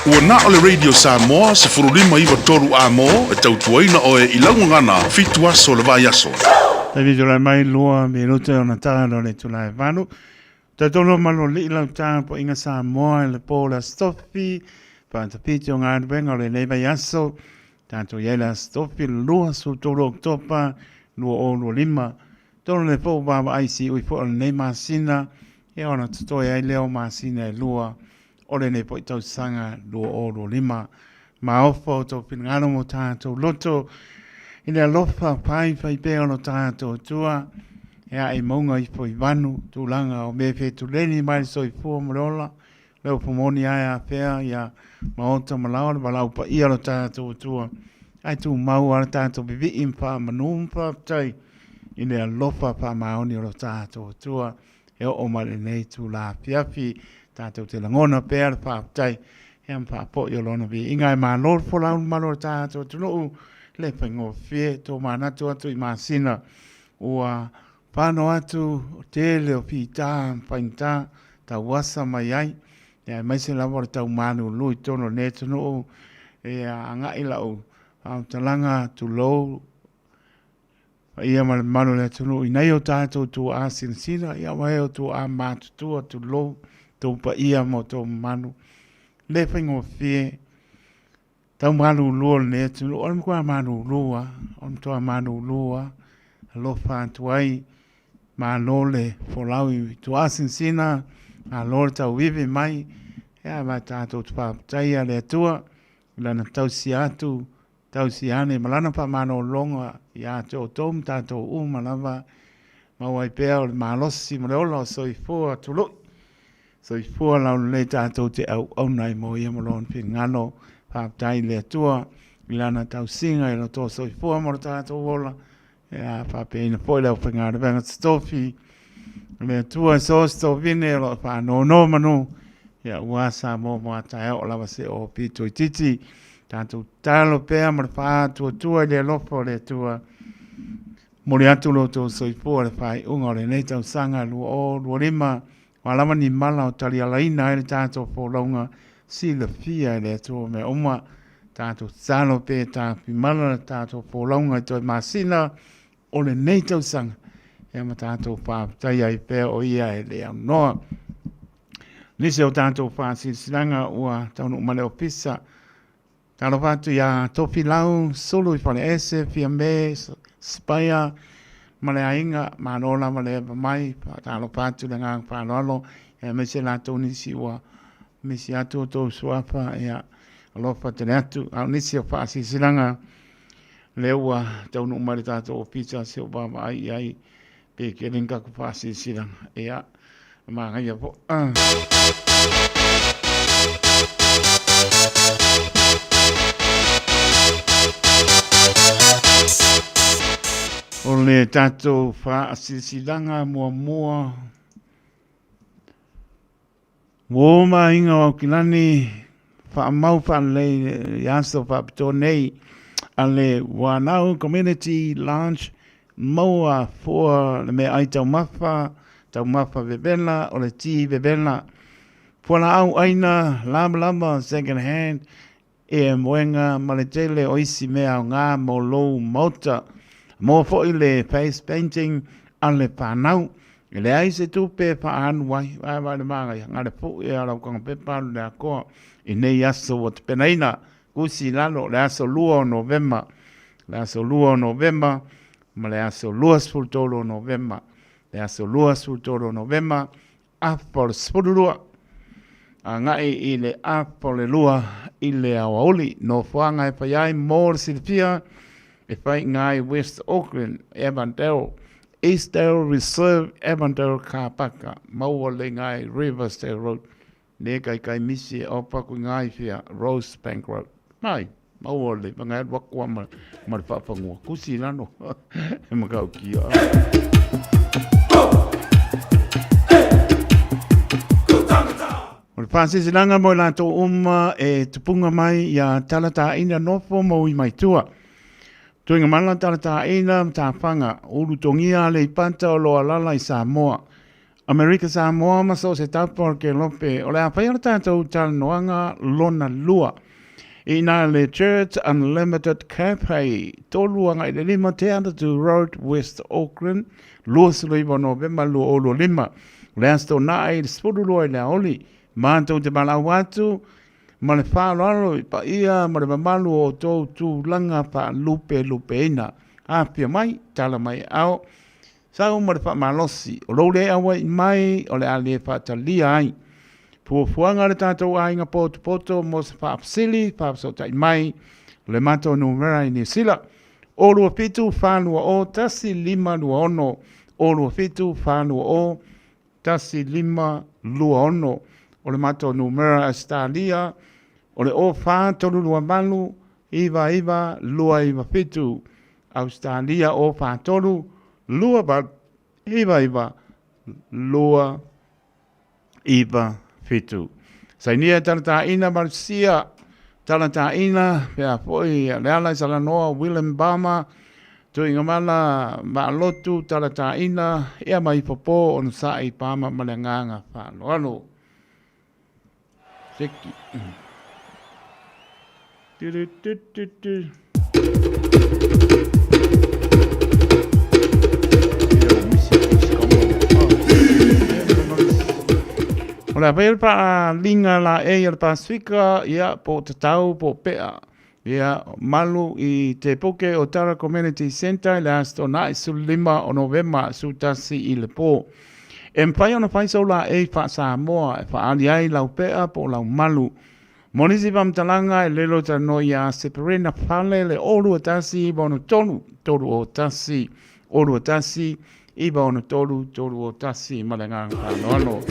Ua na o le Radio Samoa 1593 Amo e tautuaina oe i lau gagana fitu aso o le vaiaso. Taimi tulai mai lua minute ona talo le itula e valu. Tautono ma lo lii lau tapuaiga Samoa i le po o le Aso Tofi, faatapiti o galuega o lenei vaiaso. Tatou i ai le Aso Tofi le 23 o Oketopa 2025. Tonu le pou vaavaai siui foi o lenei masina, ia ona totoe ai lea o masina e lua o lenei foi tausaga 2025. Maofa o tou finagalo mo tatou loto i le alofa faifai pea o lo tatou Atua e ae i mauga ifo i vanu tulaga o mea fetuleni mai le soifua ma le ola le upu moni ae afea ia maota ma laoa le valaau paia o lo tatou Atua ae tumau lava le tatou vivii ma faamanu ma faafetai i le alofa faamaoni o lo tatou Atua e oo mai lenei itula afiafi tatou te lagona pea le faafetai ia ma faapoi o lona viiga e malo le folau le mamalu o le tatou atunuu le faigofie tomanatu atu i masina ua fano atu tele o fita ma faigata tauasa mai ai ia aemaise lava o le tau malulu i totonu o lenei atunuu ia agai lau faamatalaga tulou Paia ma le mamalu o le atunuu i nai o tatou tuaa silasila, ia aua e o tuaa matutua, tulou, tou paia ma outou mamalu. Le faigofie, tau malulu o lenei atunuu, o le matua malulu lava, o le matua malulu lava. Alofa atu ai, malo le folau i tuaa sinasina, malo le tauivi mai, ia ma tatou te faafetaia le Atua i Lana tausia atu Tausi ane ma lana faamalologa ia te outou ma tatou uma lava, maua ai pea o le malosi ma le ola o soifua tului, soifua laulelei tatou te auauna ai mo ia ma lona finagalo. Faafetai i le Atua i lana tausiga i lo outou soifua ma lo tatou ola, Ia faapeaina foi le aufaigaluega totofi o le Atua i so o se tovine o lo o faanonomanu ia aua Samoa mo a taeao o lava se o pito itiiti. Tatou tatalo pea ma le faatuatua i le alofa o le Atua. Momoli atu lo outou soifua i le faaiuga o lenei tausaga 2025, o a lava ni mala o talialaina ai le tatou folauga silafia e le Atua mea uma. Tatou tatalo pea tafimala le tatou folauga i toe masina o lenei tausaga, ia ma tatou faafetai ai pea o ia e le aunoa. Nisi o tatou faasilasilaga ua taunuu mai le ofisa. Talofa atu ia Tofilau Sulu i Faleese, Fiame, Spire ma le aiga, malo lava le eva mai, faatalofa atu i le agaga faaaloalo, aemaise latou nisi ua misi atu outou suafa, ia alofa tele atu. A o nisi o faasilasilaga lea ua taunuu mai le tatou ofisa, se i ou vaavaai i ai pe tele ni tatou faasilasilaga, ia manaia foi. O le tatou faasilasilaga muamua Ua o ma aiga o Aukilani faamau faalelei i aso faapitoa nei a le Wanau Community Lounge maua fua le meaai taumafa, taumafa vevela o le ti vevela, fualaau aina lamalama second hand E moega ma le tele o isi mea aoga mo lou maota. Maua foi le face painting a le fanau. E leai se tupe e faaalu ai. Vaevae le manaia, na o le pue lava o lau taga pepa alu i le atoa i nei aso ua tapenaina. Tusi i lalo, le aso 2 o Novema, le aso 2 o Novema ma le aso 23 o Novema. Le aso 23 o Novema afa o le 12, agai i le afa o le 2 i le aoauli. Nofoaga e fai ai mo le silafia e fai i ina i West Auckland, Avondale, Eastdale Reserve, Avondale Car Paka, maua le ina i Riversdale Road, le kaikai misi e opa atu i ina i fea, Rosebank Road. Mai, maua le vanga e alu atu lava ma le faafanua, tusi i lalo, e matautia. O le faasilasilaga mo i latou uma e tupuga mai ia Talataina nofo ma ui mai tua. Tuigamala Talataina Matafaga, Ulutogia Aleipata o lo o alaala i Samoa. Amerika Samoa ma so o se tapa o le Kelope, o le a faia le tatou talanoaga lona lua. I ina le Church Unlimited Cafe, 3-5 Te Atatu Road, West Auckland, 29 o Novema 2025. O le Aso Toonai i le 12 i le aoauli, matou te valaau atu ma le faaaloalo i paia ma le mamalu o outou tulaga faalupelupeina. Afifio mai, tala mai ao, Sau ma le faamalosi, o lou le auai mai o le a le faatalia ai. Fuafuaga a le tatou aiga potopoto mo se faafesili, faafesootai mai le matou numera i Niu Sila, 027 420 1526, 027 420 1526. O le matou numera Ausetalia, o le 04 328 99 297. Ausetalia 043 28 99 297. Sainia Talataina Malusia Talataina pea foi Leala i Salanoa William Bama Tuigamala Maalotu Talataina ia mai Popo Onosai Pama ma le agaga faaaloalo. Seki. Tu tu tu tu tu. O le a fai le paaliga la e i le Pasifika, ia, po o tatau, po o pea. Ia, malu i te puke o Tara Community Centre i le Aso Toonai 15 o Novema 11 i le pō. E mafai ona fai sou laei faa-Samoa e faaali ai lau pea po o lau malu. Mo nisi faamatalaga e lelo talanoa iā Seperina Fale le 021 963 301, 021 963 301 ma le agaga faaaloalo.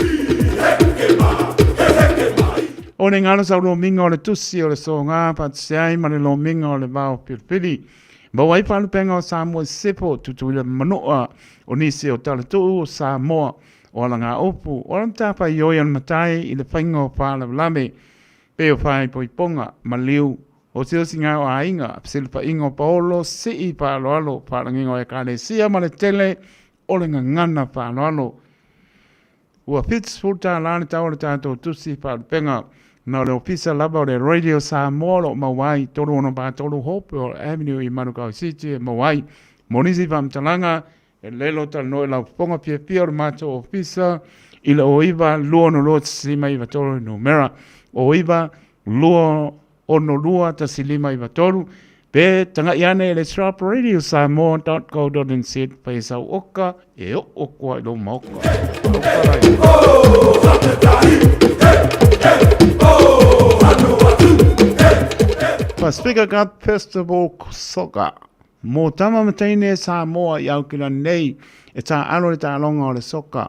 O le galo sau lomiga o le tusi o le soga faatasi ai ma le lomiga o le vao filifili. Maua ai faalupega o Samoa i Sisifo, Tutuila ma Manua, o nisi o Talatuu o Samoa, o Alagaupu, o le matafaioi a le matai i le faiga o faalavelave, pei o faaipoipoga, maliu, osiosiga o aiga, fesilafaiga o paolo, sii faaaloalo, faalagiga o ekalesia ma le tele o le gagana faaaloalo. Ua $70 le tau o le tatou tusi faalupega. Na o le ofisa lava o le Radio Samoa o lo o maua ai, 363 Hopewell Avenue i Manukau City e maua ai. Mo nisi faamatalaga, e lelo talanoa i lau fofoga fiafia o le matou ofisa i le 09 262 1593 numera 09 262 1593 pe tagai ane i le shopradiosamoa.co.nz fai sau oka e oo koa i lou maoka. Pacific Cup Festival Soka. Mō tama ma teine Samoa i Aukilani nei e tā'alo le tāloga o le soka.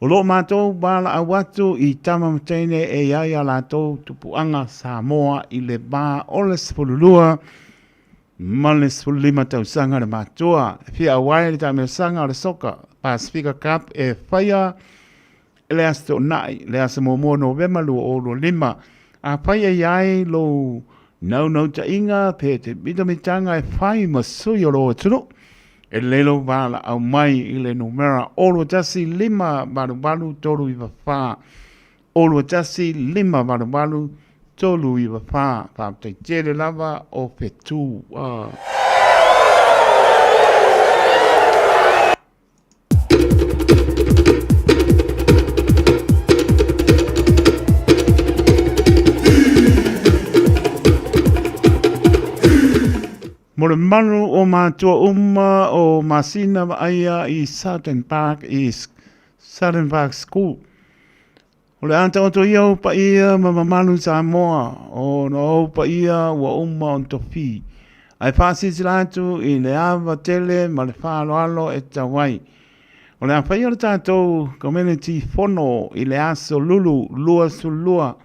O lo o mātou valaau atu i tama ma teine e i ai a latou tupuaga Samoa i le va o le 12 ma le 15 tausaga le matua. E fia auai le taamilosaga o le soka Pasifika Cup e faia i le Aso Toonai, le aso muamua o Novema 2025. Afai e i ai lou naunautaiga pe te mitamitaga e fai ma sui o lou atunuu, E lelei lou valaau mai i le numera 0 1 5 8 8 3 9 4, 0 1 5 8 8 3 9 4. Faafetai tele lava o fetu. Mo le malu o mātua uma o Masina Vaaia i Southern Park i Southern Park School. O le a taoto ia ou paia ma mamalu Samoa, o no ou paia ua uma ona tofi. Ae faasilasila atu i le ava tele ma le faaaloalo e tatau ai. O le a faia le tatou community fono i le aso Lulu 22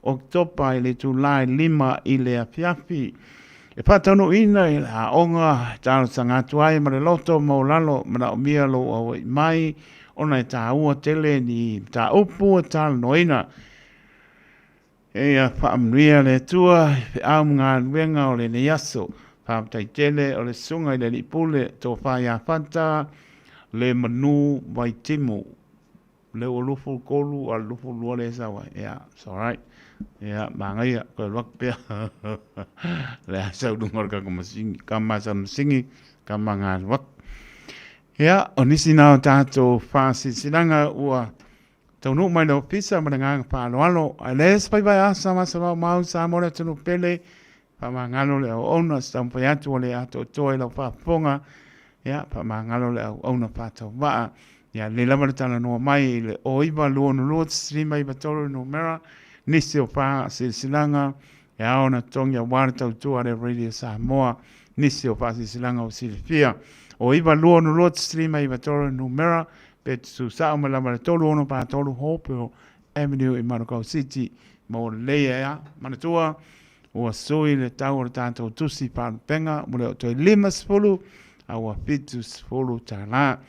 Oketopa i le itula e 5 i le afiafi. E faataunuuina i le aoga e talosaga atu ai ma le loto maualalo manaomia lou auai mai ona e taua tele ni mataupu e talanoaina. Ia faamanuia le Atua i feau ma galuega o lenei aso. Faafetai tele o le Susuga i le Alii Pule, Tofa ia Fata, le Manu Vaitimu. Lea ua 23 a o le 22 lea e sau ai. Ia, it's alright. Ia, manaia, toe alu atu pea. Le a sau i luga o le kaka masini, kama sa masini, kama ngā alu atu. Ia, o nisi na o tātou whāsisilaga ua taunuu mai le ofisa ma le agaga faaaloalo. Ae le se faiva e asa ma sa mau sa mo le atunuu pele, faamagalo le auauna, se taumafai atu ua le atoatoa i lau faafofoga, ia, faamagalo le auauna faatauvaa. Ia, lelei lava le talanoa mai i le 0962 593 le numera, nisi o faasilasilaga e ao ona totogi aua le tautua a le Radio Samoa, nisi o faasilasilaga ua silafia. 0962 593 le numera, pe tutusao mai lava i le 3643 Hopewell Avenue i Manukau City. Maua lelei ai a. Manatua, ua sui le tau o le tatou tusi faalupega, ua le o toe 50, a ua 70 tala.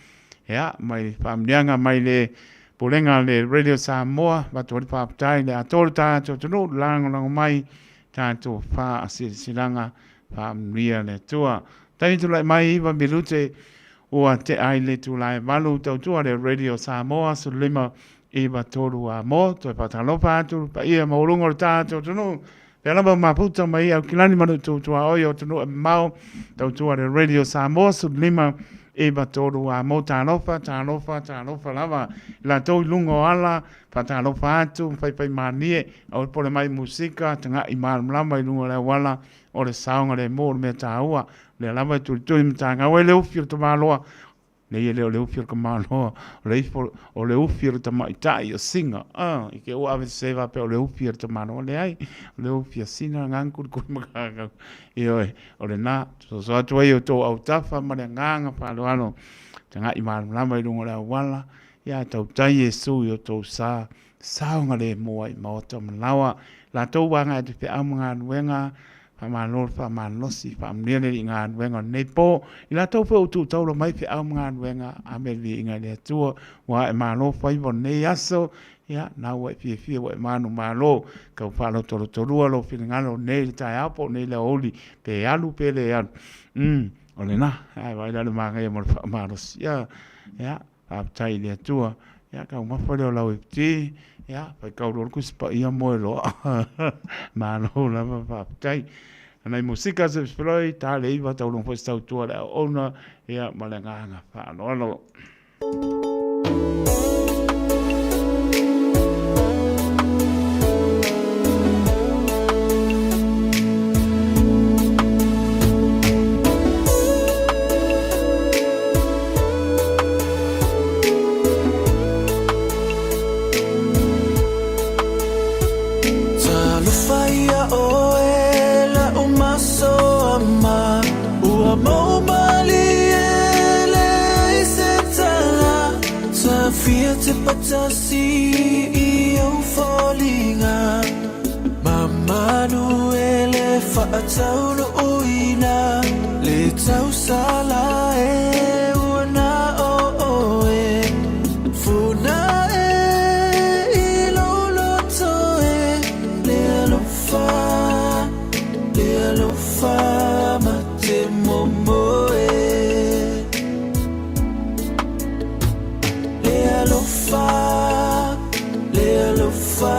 Ia, mai faamanuiaga mai le Pulega a le Radio Samoa, avatu ai le faafetai i le atoa o le tatou atunuu, le lagolago mai tatou faasilasilaga, faamanuia le Atua. Taimi tulai mai 9 minute ua tea ai le itula e 8, tautua le Radio Samoa 15 93 a mo, toe faatalofa atu le paia maualuga o le tatou atunuu, pea lava mafuta mai Aukilani ma Nutu tuaoi o atunuu e mamao, tautua le Radio Samoa 15 93 a mo, talofa, talofa, talofa lava i latou i luga o ala, faatalofa atu, faifai manie, aua le pole mai musika, taga'i malamalama i luga o le auala, o le saogalemu o le mea taua, lea lava e tulituli matagau ai le ufi o le tamaloa, Nei e le o le ufi o le tamaloa, o le ifo, o le ufi o le tamaitai o Sina. Ah, i ke ua ave se faapea o le ufi o le tamaloa, leai, o le ufi a Sina ngā kulikuli ma kākau. Ioe, o lena, soso atu ai o tō autafa ma le agaga faaaloalo, taga'i malamalama i luga o le auala, ia tautai Iesu i o tou sa, saogalemu ai i maota o Malawa. Latou ua agai atu i feau ma galuega, faamalo le faamalosi, faamanuia le Alii i galuega o lenei po. I latou foi ua tuu taula mai feau ma galuega, ave le viiga i le Atua, ua ae malo faiva o lenei aso, ia, na ua e fiafia ua e manumalo, tau faalotolotolua lou finagalo nei le taeao po o nei le aoauli, pe alu pe le alu. O lena, ae vaai la le manaia mo le faamalosi. Ia, ia. Faafetai i le Atua. Ia, taumafa lea o lau FT. Ia, faitau loa le Tusi Paia moe loa. Malo lava, faafetai. Nai musika se feloi, ta le iva taulunga foi se tautua le auauna, ia, ma le agaga faaaloalo. Talofa ia oe la'u maso ama Ua mou malie leai se tala Tafia te patasi i ou foliga Mamanu e le faataunuuina Le tausala e ua na o oe Funa e i lou loto e Le alofa, le alofa ma te momoe Le alofa, le alofa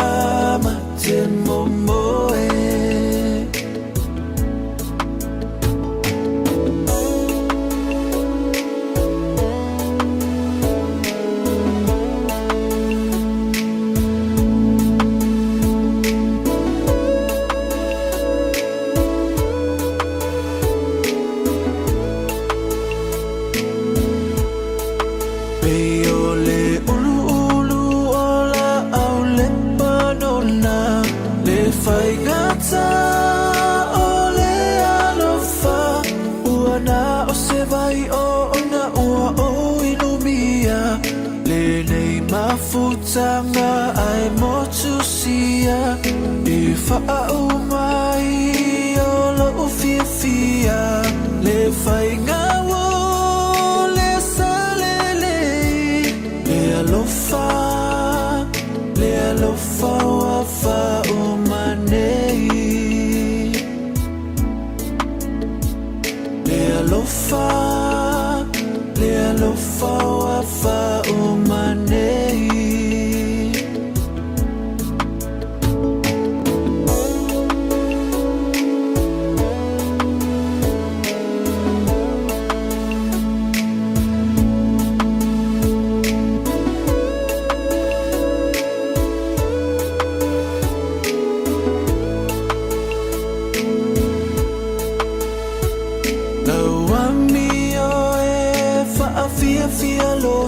ma te momoe. Pei o le uluulu o laau Lepanona, Le faigata o le alofa, Ua na o se vai oona ua ou inumia, Lenei mafutaga ae motusia, I faauma ai o lou fiafia, Le faiga ua le salelei, Le alofa, le alofa ua faauma nei. Le alofa, le alofa ua faauma nei.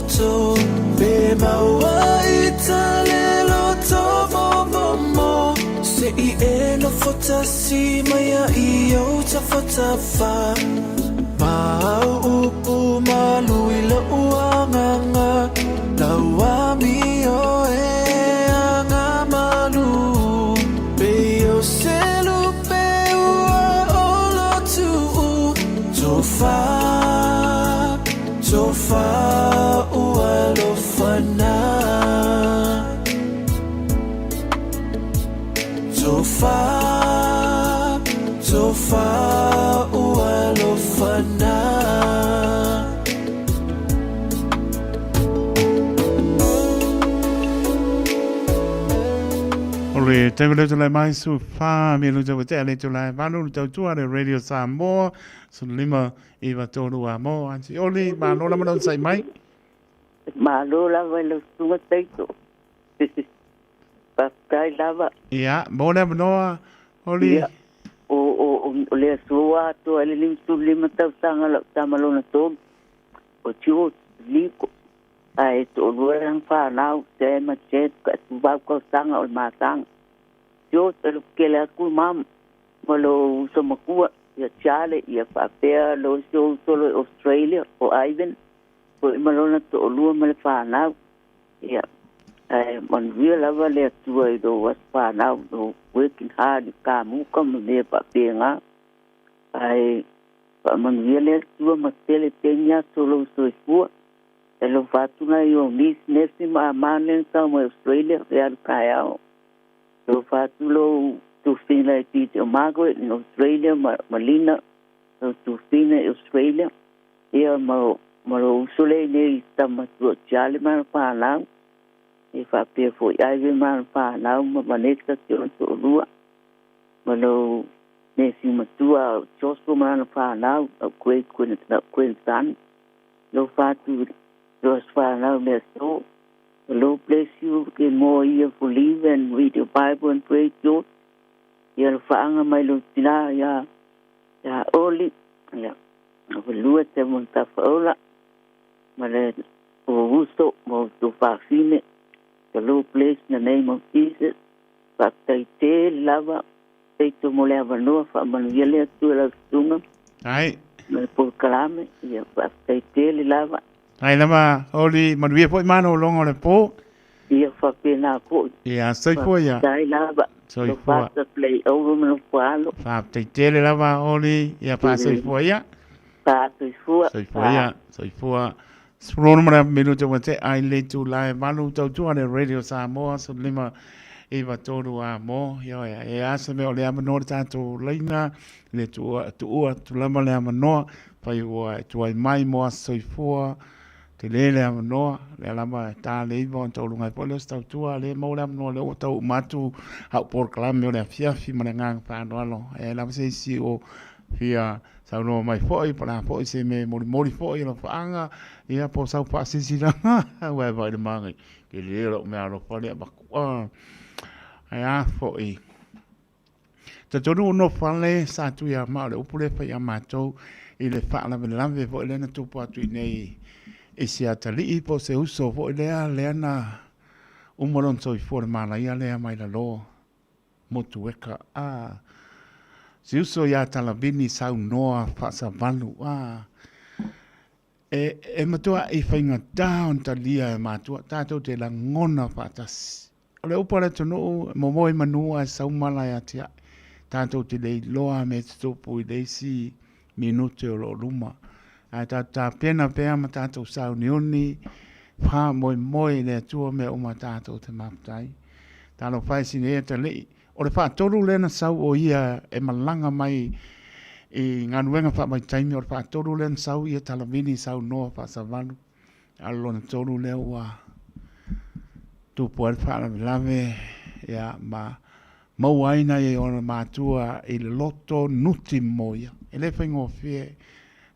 loto Pe maua i tale loto momomo Se i e nofo tasi mai a i ou tafatafa Ma au upu malu i lou agaga Lau amio e aga malu Pei o se lupe ua olotuu Tofa, tofa ua alofa na Tofa, tofa ua alofa na. O le taimi lea tulai mai su wha me lu tau te ale tulai vanu lu tau tua le Radio Samoa su lima iwa tōru a mō Aunty Oli malo lama lau sai mai. Malo lava i lau susuga Taito. Faafetai lava. Ia, mo le avanoa Oli. Ia, o, o, o, o le aso ua atoa ai le 55 tausaga o lau tama lona tolu, o George Liko, ae toalua lana fanau, Sam ma Jed, ka tuvau tausaga o le matagi. George, e loto tele atu mama ma lou uso matua, ia Charlie, ia faapea lou isi uso i Australia, o Ivan, foi ma lona toalua ma le fanau. Ia, ae manuia lava le Atua i lou aso fanau, lou working hard i kamuka ma mea faapena. Ae faamanuia le Atua ma tele teni aso o lou soifua. E alofa atu nai ou niece, nephew ma amane na tau mai Australia e alu taeao. Alofa atu lou tufina i Peter o Margaret in Australia ma, ma Lina, lou tufina i Australia. Ia ma, ma lou uso lea i nei tama tua o Charlie ma ana fanau. E faapea foi Ivy ma ana fanau ma Vanessa si ona toalua. Ma lou nephew matua o Joshua ma lana fanau, lau great grand, lau grandson. Alofa atu i lou aso fanau i le aso. The Lord bless you get more year for live and read your Bible and pray George. Ia alofaaga mai lou tina ia ia Oli ia Avalua te mo Tafaola ma le o uso mo outou fafine. The Lord bless in the name of Jesus. Faafetai tele lava Peito mo le avanoa faamanuia le Atua i lau susuga. Ai. Ma le polokalame ia faafetai tele lava. Ai lava Oli, manuia foi malologa o le po. Ia faapena foi. Ia, soifua ia. Faafetai lava. Soifua. Lo play over ma lo alo. Faafetai tele lava Oli, ia faasoifua ia. Faasoifua. Soifua ia, soifua. 16 ma le minute ua tea i le itula e 8 tautua le Radio Samoa 15 9 3 a mo ioe e a se mea o le avanoa le tatou laina le tuua tuua atu lava le avanoa fai ua e tuai mai mo aso soifua tele le avanoa lea lava e ta le iva ona tauluga ai foi lea o se tautua lea e maua le avanoa lea ua tau uma atu au polokalame o le afiafi ma le agaga faaaloalo e lava se isi o fia saunoa mai foi po o le a foi se mea e molimoli foi i alofaaga ia po o sau faasilasilaga aua e vaai i le magai tele lou meaalofa lea avatu ae a foi Talitonu ua nofo fale sa tui a ma o le upu lea e fai ia matou i le faalavelave foi lea na tupu atu i nei i se atalii po o se uso foi lea lea na uma lona soifua le malaia lea mai lalo Motueka a se uso ia Talavini saunoa faasavalu a e, e matuaʻi faigata ona talia e matua tatou te lagona faatasi. O le upu a le atunuu, e momoe i manu ae sau mala e atiae. Tatou te le iloa mea e tutupu i le isi minute o lo o luma. Ae tatou tapena pea ma tatou sauniuni, faamoemoe i le Atua mea uma tatou te mafuta ai. Talofa e sini e atalii. O le faatolu lea na sau o ia e malaga mai i galuega faavaitaimi, o le faatolu lea na sau ia Talavini saunoa faasavalu. A o le lona tolu lea ua tupu ai le faalavelave ia ma maua ai nai ona matua i le loto nuti mo ia. E le faigofie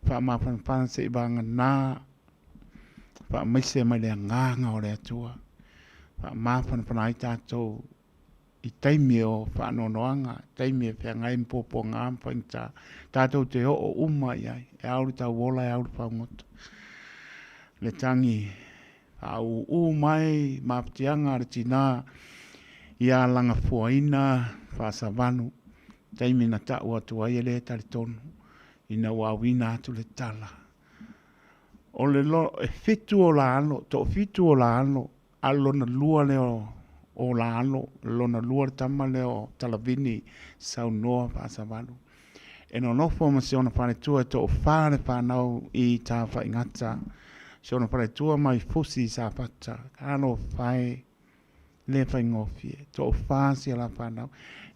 faamafanafana se i vagana faamaise mai le agaga o le Atua. Faamafanafana ai tatou i taimi o faanoanoaga, taimi e feagai ma puapuaga ma faigata, tatou te oo uma i ai, e ao le tauola, e ao le faugota. Le tagi Faaūū mai mafatiaga a le tinā ia lagafuaina faasavalu, taimi na ta'u atu ai e lē talitonu ina ua auina atu le tala. O le lo, e fitu o la alo, toafitu o la alo, a o le lona lua lea o la alo, lona lua le tama lea o Talavini saunoa faasavalu. E nonofo ma si ona faletua e toafa le fanau i Tafaigata, si ona faletua mai Fusi i Safata. Talofa e, le faigofie, toafa si a la fanau.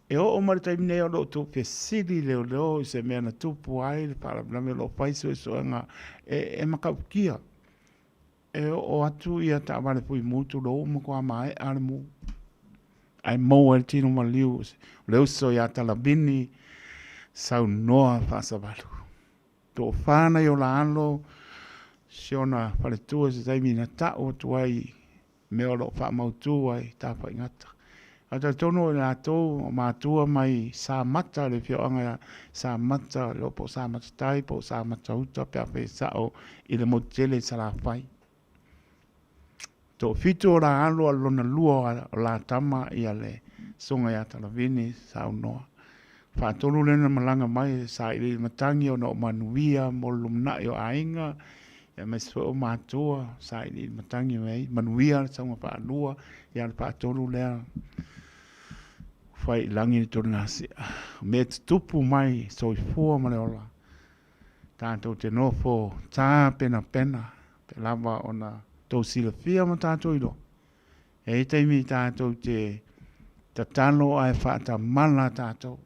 E oo mai le taimi nei o lo o tou fesili leoleo i se mea na tupu ai le faalavelave o lo o fai suesuega e matautia. E oo atu ia taavale fuimu tulou ua matua maea le mu. Ae maua ai le tino maliu o le uso ia Talavini saunoa faasavalu. Toafa nai o la alo si ona faletua se taimi na ta'u atu ai mea o lo o faamautu ai Tafaigata. Ae talitonu o i latou o matua mai Samata, le afioaga Samata, le po o Samata tai po o Samata uta pe a fai e sao i le motu tele i Salafai. Toafitu o la alo a lona lua o la tama ia le susuga ia Talavini saunoa. Faatolu lea na malaga mai e sailiili matagi ona o manuia mo le lumanai o aiga, aemaise foi o matua, sailiili matagi mai ai, manuia le sauga faalua, ia le faatolu lea fai i lagi le tuligasia. O mea e tutupu mai soifua ma le ola, tatou te nofo tapenapena pe lava ona tou silafia ma tatou iloa. E i ai taimi tatou te tatalo ae faatamala tatou.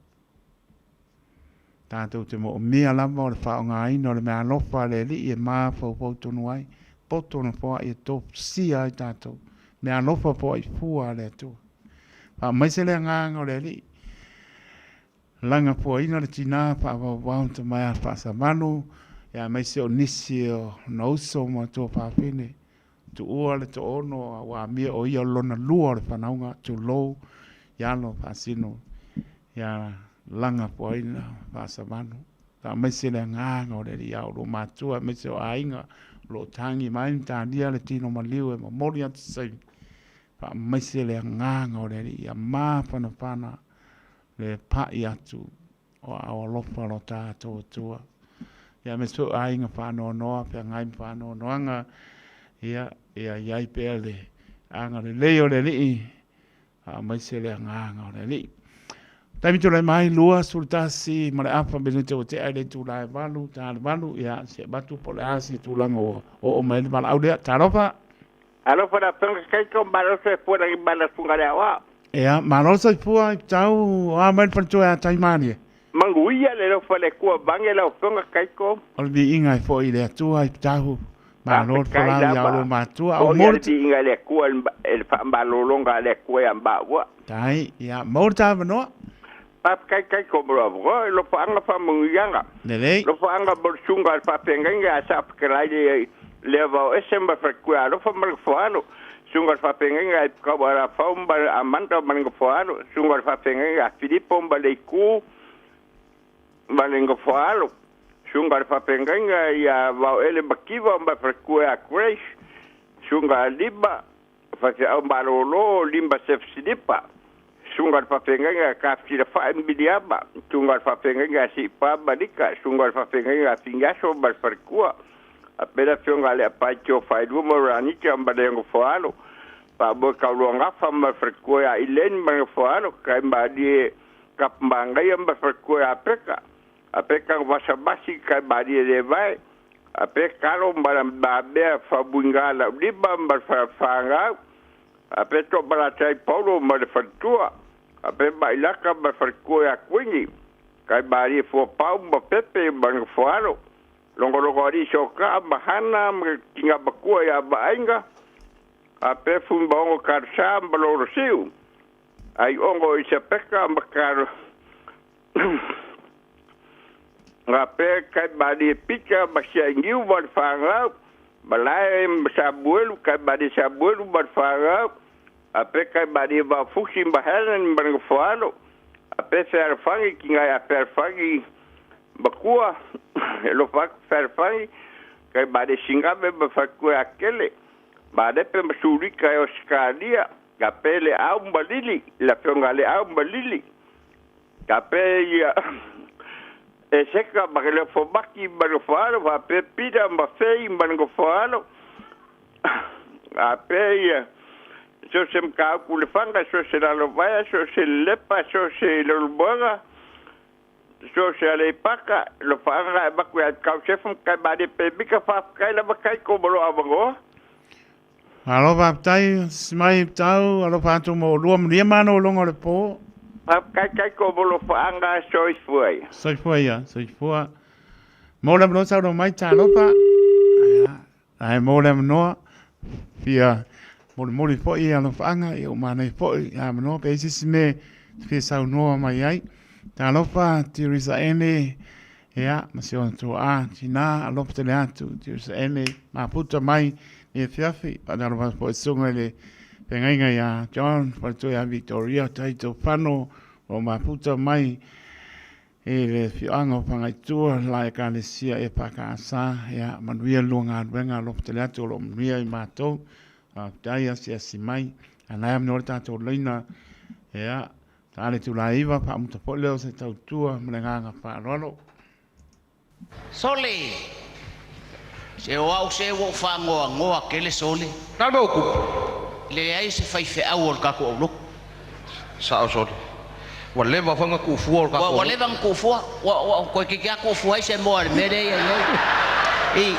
Tatou te moomia lava o le faaaogaina o le meaalofa a le Alii e mafaufau tonu ai, poto ona foai e tofusia ai tatou. Meaalofa foai fua a le Atua. Faamaise le agaga o le Alii. Lagafuaina le tina faavaovao tamaea faasavalu, aemaise o nisi o na uso ma tuafafine. Tuua le toono a ua amia o ia o lona lua o le fanauga, tulou, i alo faasino ia lagafuaina faasavalu. Faamaise le agaga o le Alii a oulua matua aemaise o aiga o lo o tagi mai ma talia le tino maliu e momoli atu se taimi. Faamaise le agaga o le Alii ia mafanafana le pai atu o aao alofa lo tatou Atua. Ia aemaise foi o aiga faanoanoa, feagai ma faanoanoaga, ia, ia i ai pea le agalelei o le Alii, aemaise le agaga o le Alii. Taimi tulai mai, 21 ma le afa minute ua tea i le itula e 8, ta le 8, ia, se avatu po o le a se tulaga ua oo mai ai le valaau lea. Talofa! Alofa la afioga Kaito, malo soifua lagi mai la susuga le aoao. Ea, malo soifua i tau o a mai le faletua ia Taimalie. Manuia le alofa le Atua vaeane lau afioga Kaito. O le viiga e foi i le Atua i Pitahu, malo le Faafetai folau ia lava. oulua matua. Au Foi mo a le le viiga i le Atua i le faamalologa a le Atua ia maua. Tai, ia, maua le ta avanoa. Faafetai Kaito mo lou avanoa, alofaanga faamanuiaga. Lelei. Alofaanga mo le susuga a le faafeagaiga a Sa Fetalai le Leavaoese ma le Faletua Alofa ma le Nofoalo. Susuga a le faafeagaiga a Ipukau Alafau ma Amanda ma le Nofoalo. Susuga a le faafeagaiga a Filipo ma Leitu ma le Nofoalo. Susuga a le faafeagaiga ia Vaoele Mativa ma le Faletua ia Grace. Susuga a Lima Faifeau malolo Limba Sefsilipa, Susuga i le Faafeagaiga a Tafilafai Miliama, Susuga i le Faafeagaiga a Siipa Malika, Susuga i le Faafeagaiga a Finiaso ma le Faletua, faapea le Afioga a Leapai Tiofailua ma Ranita ma le Nofoalo, Faamoe Tauluagafa ma le Faletua ia Elaine ma le Nofoalo, Taimalie Tapumanaia ma le Faletua ia Peka, a Peka Vasamasi Taimalie Levae, a pe kalo ma la mea famuiga laulima ma le fanau, a pe toomalatai Paulo ma le faletua, a pe mailaka ma le faletua ia Kuini, kai malie fuapau ma Pepe ma le nofoalo, logologo alii sokaa ma Hana ma le tina matua ia Vaaiga, a pe Fuimaono Kalesa ma Lolosiu, ai ogo Isapeka ma Kalo Gape kai malie Pita ma Siainiu ma le fanau, malae ma Samuelu, kai malie Samuelu ma le fanau, ape kai malie Vafusi ma Helen ma le nofoalo, ape Fealofani tina ia Fealofani matua, e alofa atu Fealofani, kai malie Sigame ma faletua ia Kele, Malepe ma Sulika e Osikalia, faapea Leau ma Lili, le afioga ia Leau ma Lili, faapea ia Eseka ma le Fomaki ma le Foalo, faapea Pita ma Fei ma le Foalo, faapea ia so se mataupu i Lefaga, so se Lalovaea, so se Lelepa, so se Leulumoega, so se Aleipata, alofaaga e avatu ia Kau Sefa ma Taimalie Pemita, faafetai lava Taito ma lou avanoa. Malo faafetai Simai Tau, alofa atu mo oulua, manuia malologa o le po. Faafetai Taito mo alofaaga, soifua ia. Soifua ia, soifua. Mo le avanoa saunoa mai, talofa. Ae mo le avanoa, fia molimoli foi alofaaga, ia ua manaia foi le avanoa pe i ai se isi mea e fia saunoa mai ai. Talofa Teresa Ene, ia, ma si ona tuaa, tina, alofa tele atu, Teresa Ene, mafuta mai nei afiafi, faatalofa atu foi i susuga i le feagaiga ia John, faletua ia Victoria, Taito Fano, o mafuta mai i le afioaga o Fagaitua, le la Ekalesia EFKS, ia, manuia le lua galuega, alofa tele atu o lo o manuia i matou, faafetai asiasi mai, a o la e avanoa le tatou laina, ia, Ta le itula e 9, faamuta foi lea o se tautua ma le agaga faaaloalo. Sole! Se o au se ua ou faanoanoa tele Sole. Le a le mea ua tupu? Leai se faifeau o le tatou aulotu. Sao Sole. Ua leva foi ona tuufua o le tatou Ua leva ona tuufua. Ua toeitiiti lava tuufua ai se moa i le mea lea e i ai nei. I.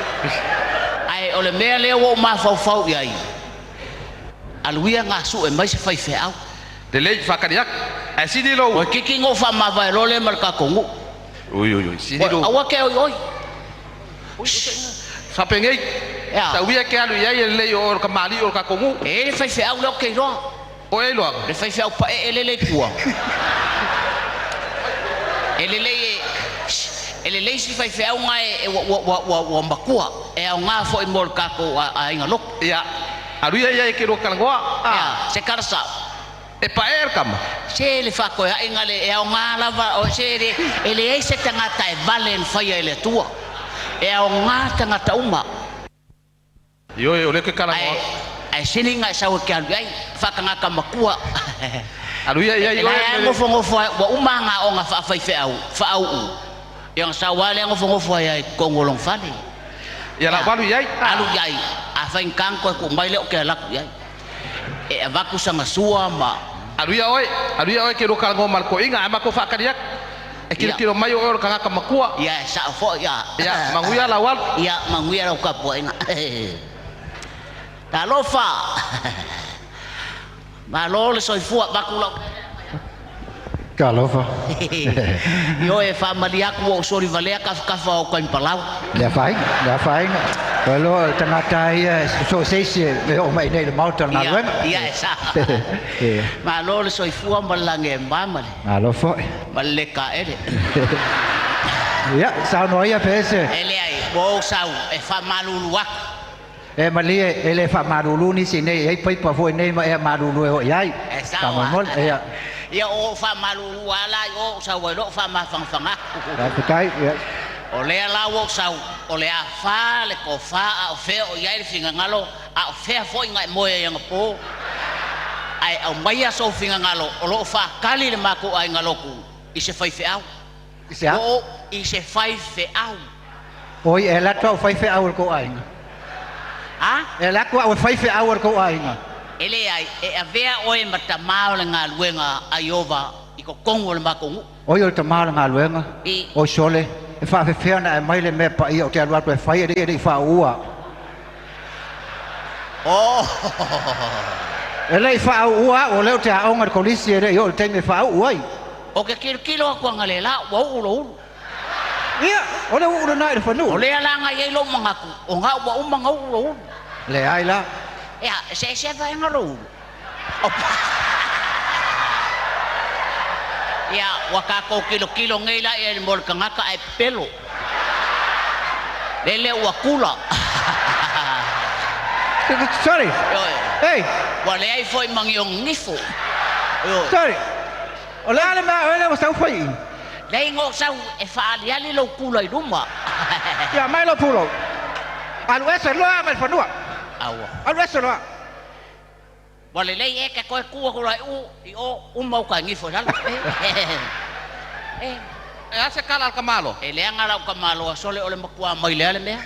Ae o le mea lea ua ou mafaufau i ai, alu ia ga sue mai se faifeau. Lelei, faatali atu. Ae sili lou. Toeitiiti ona ou faamavae loa lea ma le tatou nuu. Ui ui ui, sili lou. Aua te oi oi. Faapenei, Ea. Tau ia e te alu i ai e lelei o oe o le kamali'i o le tatou nuu. E i ai le faifeau lea ou te iloa. O e iloaga? Le faifeau paee lele i tua. E lelei e, e lelei si faifeau na e ua, ua, ua, ua, ua matua. E aoga foi mo le tatou aiga lotu. Ia, alu ia i ai e te lua talanoa, a. Ea, se tala sao. E paee le tama. Se le faatoeaiga le, e aoga lava, o, se le, e leai se tagata e vale na faia e le Atua. E aoga tagata uma. Ioe, o lea ou te talanoa Ae, atu. ae sili na e sau e te alu i ai, faatagata matua. Alu ia i ai E la oe e me le. nofonofo ai, ua uma ana aoga faafaifeau, faauu, ia ona sau lava lea nofonofo ai lava i totonu o lona fale. Ia lau alu i ai, a. Alu i ai, a faigata ona toe tuu mai lea ou te alu atu i ai. E avatu sana sua ma. Alu ia oe, alu ia oe e te lua talanoa ma le toeaina, ae matou faatali atu. E tilotilo mai o oe o le tagata matua. Ia, e sao foi, ia. Ia, manuia lau alu. Ia, manuia lau tapuaiga. Talofa! Malo le soifua, avatu lau. Talofa. Ioe, e faamalie atu ua ou soli valea tafatafa o Tanipalau. Le afaina, le afaina. Ua iloa o le tagata ia e so o se isi e oo mai i inei i le Maota o le galuega. Ia, e sao. Malo le soifua ma le lagi e ma ma le. Malo foi. Ma le le taele. Ia, saunoa ia pe ese. E leai, ua ou sau e faamalulu atu. E malie, e le faamalulu nisi nei, e i ai paipa foi nei ma ea malulu e oo i ai. E sao Faamolemole, a. ia. Ia, o ou faamalulu lava la i o ou sau ai loa ou faamafanafanaga atu. Faafetai, ia. O lea la ua ou sau, o le a fa le tofa a o fea o i ai le finagalo, a o fea foi na e moe ai anapo. Ae aumaia sou finagalo o lo o faatali le matou aiga lotu i se faifeau. I se a? Ua ou i se faifeau. Oi, e alu atu au e fai feau a le tou aiga. A? E alu atu au e fai feau a le tou aiga. E leai, e avea oe ma tamā o le galuega a Ieova i totonu o le matou nuu. Oi, o le tamā o le galuega, I. oi sole, e faafefea ona ae mai le mea paia ou te alu atu e fai, e le i faauu au. Oh! E le i faauu au, o lea ou te aoga i le kolisi, e le i oo i le taimi e faauu ai. Ou te tilotilo atu analeila ua uu lou ulu. Ia, o le uu lena i le fanua. O lea la na i ai lou manatu, o na ua uma ona uu lou ulu. Leai la. Ea, se se vaega lou ulu. Ia, ua tatou tilotilo nei la i ai mo le tagata ae pepelo. Lele ua kula. Sorry. Hey. Ua leai foi ma ni ona nifo. Sorry. O le a le mea oe lea ua sau fai i? Leai na ou sau e faaaliali lou kula i luma. Ia, mai lou pulou. Alu ese loa mai le fanua. Aua. Alu ese loa. Ua lelei e ke toe tu atu loa i u i o uma uta gifo i lalo. E. E a se kala a le tamaloa? E leaga lau tamaloa sole o le matua mai lea le mea.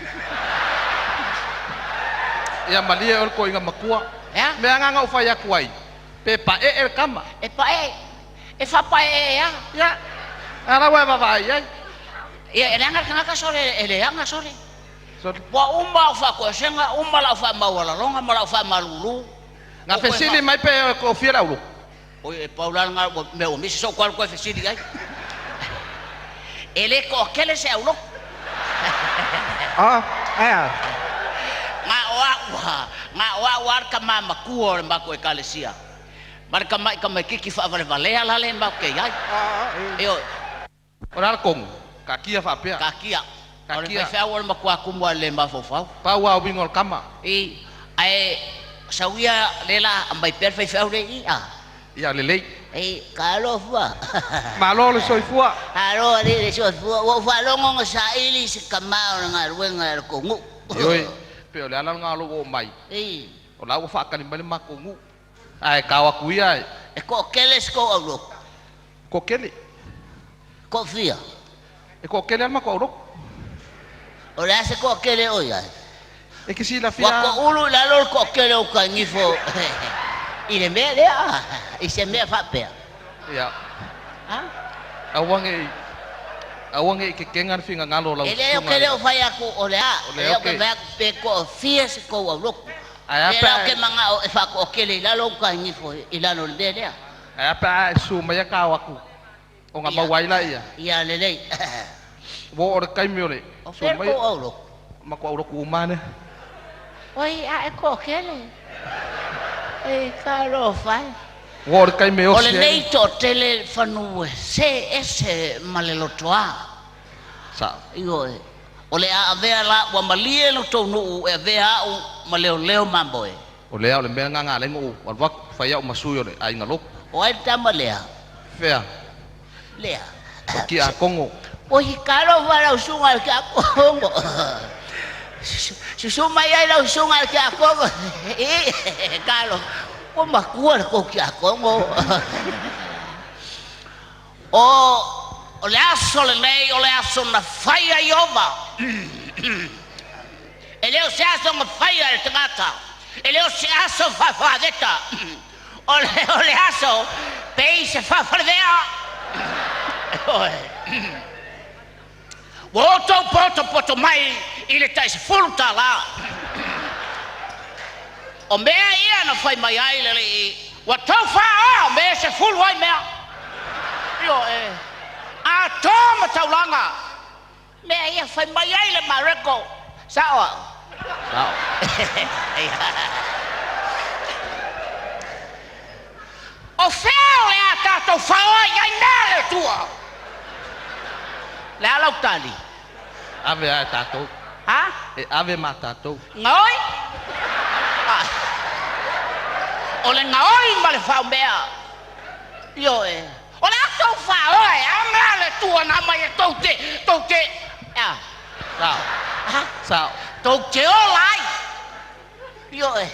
Ia malie oe le toeaina matua. E a? Mea na na ou fai atu ai, pe paee le tama. E paee, e faapaee a. Ia, a la ua e vaavaai i ai. Ia, e leaga le tagata sole, e leaga sole. Ua uma au faatoesega, uma lau faamaualaloga ma lau faamalulu. Na fesili mai pe e toafia le aulotu. Oi, e pau la lena mea ua misi sou alu toe fesili i ai. E le toatele se aulotu. Ah, ae a? Na o au, na o au lava le tama matua o le matou ekalesia. Ma le tama'i tamaititi faavalevalea la lea matou te i ai. Ioe. O le a le tonu? Taatia faapea. Taatia. O le Taatia. faifeau o le matua tumu lava i le le mafaufau. Pau lava uiga o le tama. I, ae sau ia lea la aumai pea le faifeau lea i i a. Ia lelei. I, talofa. Malo le soifua. Malo alii le soifua. Ua ou faalogo na saili se tama o le galuega a le tou nuu. Ioe, pei o le ala lena o lou oo mai. I. O la ua faatali mai le matou nuu. Ae tao atu ia e. E toatele si tou aulotu. Toatele. Toafia. E toatele lava le matou aulotu. O le a se toatele o i ai? E te silafia. Ua toulu i lalo le toatele o uta gifo i le mea lea, i se mea faapea. Ia. Ha? Aua ne i, aua ne i kekega le finagalo o lau E le o susuga ke i le o fai atu o le a, O o lea lea o o ke ke. fai atu pe toafia se tou aulotu. Ae a Lea pe la o a ke e. manao e faatoatele i lalo uta gifo i lalo o le mea lea. Ae a pe a e susu mai tao atu ona Ia, maua ai laia. ia lelei. Ua oo le taimi o le O susu fea le mai tou aulotu? matou aulotu uma lea. Oi, a e toatele. Ei, talofa e. Ua oo le taimi e O osi ai lenei le. toatele fanu e se ese ma le lotoa. Sao. Ioe. O le a avea la ua malie lo tou nuu e avea au ma leoleo mamoe. O lea o le mea lena na ala ai ona ou alu atu, fai au ma sui o le aiga lotu. O ai le tama lea? Fea? Lea. O Tiakono. Oi, talofa lau susuga i le Tiakono. Susu mai ai lau susuga i le Tiakono. Ii, talofa. Ua matua le tou Tiakono. O, o le aso lenei o le aso na faia e Ieova. E le o se aso na faia e le tagata, e le o se aso faafaveta, o le, o le aso pei se faafalevea. Ioe. Ua outou potopoto mai i le tai $10. O mea ia na fai mai ai le Alii, ua tou faaoa mea e 10 ai mea. Ioe. Atoa ma taulaga. Mea ia fai mai ai le Mareko. Sao au? Sao. O fea o le a tatou faaoa i ai mea a le Atua? Le a lau tali? Ave a e tatou. Ha? E ave ma tatou. Gaoi? Ah. O le gaoi ma le faomea. Ioe. O le a tou faaoa e a mea a le Atua na aumai e tou te, tou te, a. Sao. Ha? Sao. Tou te ola ai. Ioe.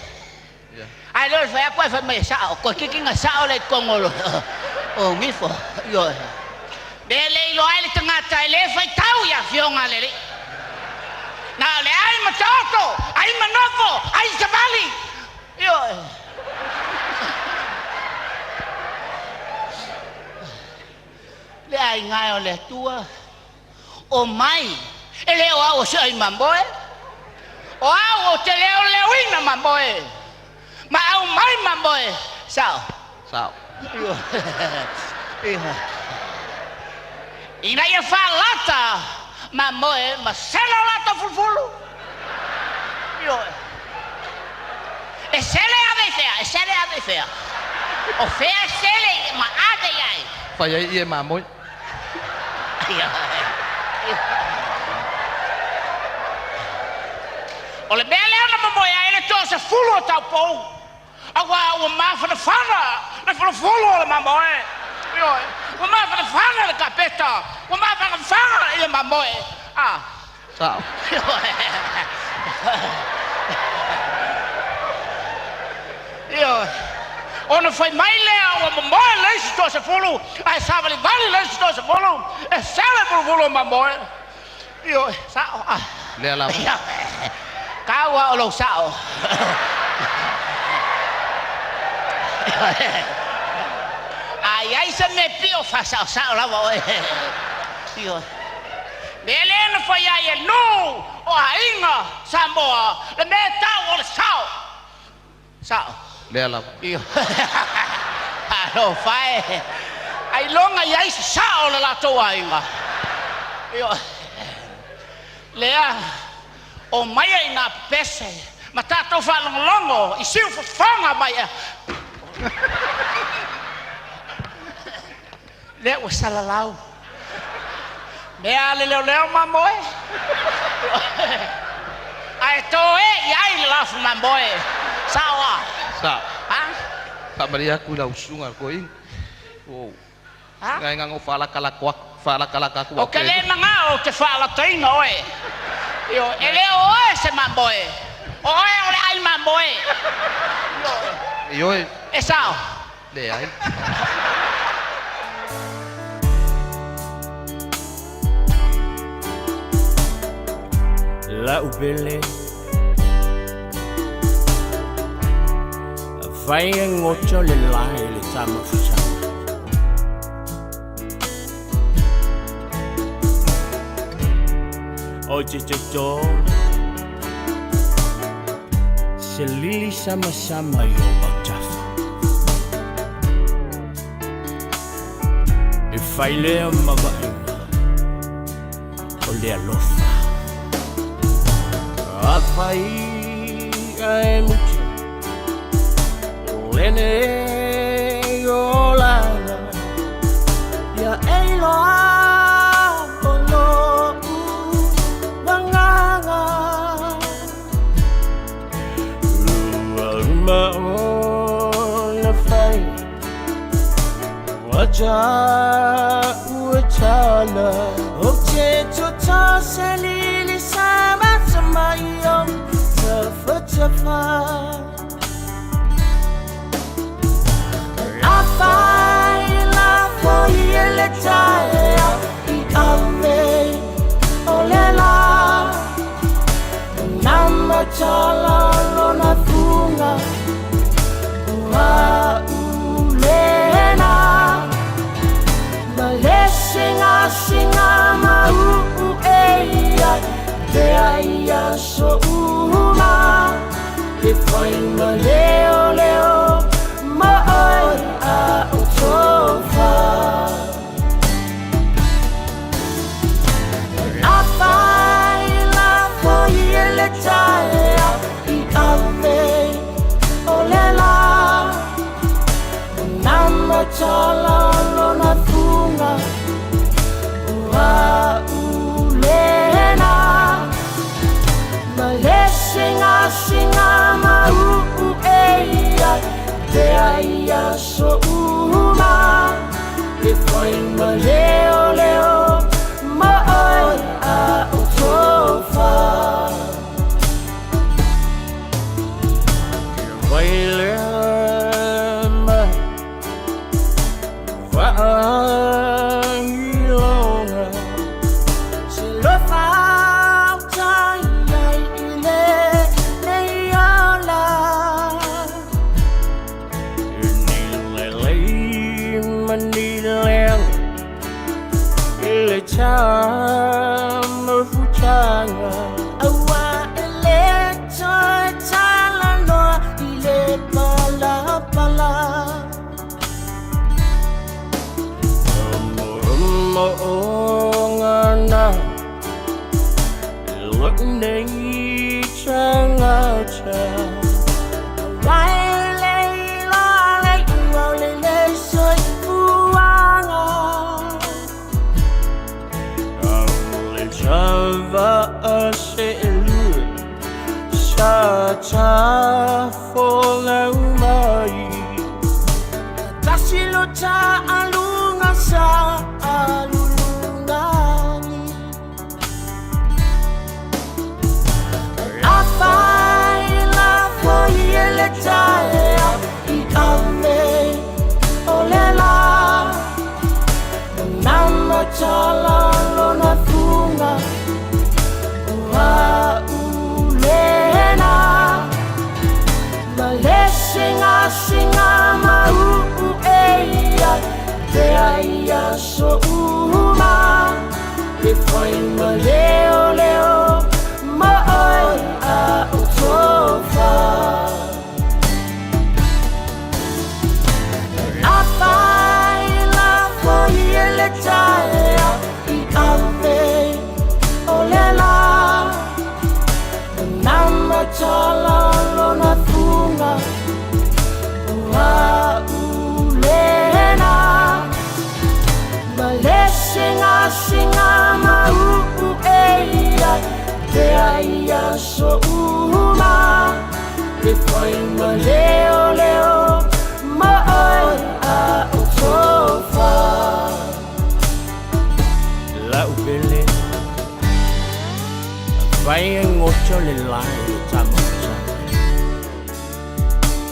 Ia. Ae lea o le fai atu ae fai mai e sao, toeitiiti na sao lea i totonu o, o gifo. Ioe. Mea le iloa ai le tagata e le faitau i afioga a le Alii. Na o le ai ma taoto, ai ma nofo, ai savali. Ioe. Le aiga e o le Atua, omai, e le o au o se ai mamoe, o au ou te leoleoina mamoe, ma aumai mamoe, sao. Sao. Ioe. Ina ia faalata mamoe ma sela o latou fulufulu. Ioe. E sele ave i fea, e sele ave i fea. O fea e sele ma ave i ai. Fai ai ie mamoe. O le mea lea na momoe ai le toasefulu o taupou, auā ua mafanafana le folofolo o le mamoe. Ioe, ua mafanafana le kapeta, ua mafanafana ia mamoe. A. Sao. Ioe. Ioe. Ona fai mai lea ua momoe le isi toasefulu, ae savalivali le isi toasefulu, e sele pulupulu o mamoe. Ioe, sa'o a. Lea lava. Ioe. Tau a o lou sa'o. Ioe. A i ai se mea pio, faasaosao lava oe. Ioe. Mea lea na fai ai e nuu o aiga Samoa, le mea e tau o le sao. Sao. Lea lava. Ioe. Alofa e. Ailoga i ai se sao o le latou aiga. Ioe. Lea, omaia i nā pepese ma tatou faalogologo i siufofoga mai ea. Lea ua salalau. Mea a le leoleo mamoe. Ae toe i ai le lafu mamoe. Sao a? Sao. Ha? Faamalie atu i lau susuga le toeaina. Ua ou Ha? Ngai na ou faalakalaka atu, faalakalaka atu Ou te le manao ou te faalataina oe. Ioe, e le o oe se mamoe. O oe o le ai mamoe. Ioe. Ioe. E sao. Leai. La'u pele Afai e goto le lae i le tamafutaga O te toto Se lili samasama i ou autafa E fai lea ma vaaiga o le alofa. Afai ae muta lenei olaga, ia e iloa o lo'u agaga. Ua uma ona fai ua ua tala. Ou te toto se lili sama sama i o tafatafa. Afai lafo i le taeao i ave o le la. Na matala lona fuga ua ulena. Ma le singasinga ma uu e ia te ai aso uma. E fai ma leo leo ma oe a o tofa. Afai lafo i le taeao i ave o le la. Na matala lona fuga ua ulena. Ma le singasinga ma uu e ia te ai aso uma. E fai ma leo leo ma oe a o tofa. Vai lea mai vaailoga. Se lofa utai ai i lenei ola. Ni lelei ma ni leaga i le tamafutaga. Aua e le toe talanoa i le palapala. Mo'omo'oga na lo'u nei tagata. Aua e le iloa le iuga o lenei soifuaga. A o le tava'a se'elua sa tafolau mai. Tasi lo ta'aluga sa alulugagi. Afai lafo i le taeao ma leoleo ma oe a o tofa. Afai la foi e le taea i ave o le la Nama tala lona funga o au lena Ma le singa singa ma uu e ia Te ai aso uma Le fai ma leo leo ma oe a o tofa. Lau pele Fai e ngoto le lai le tamota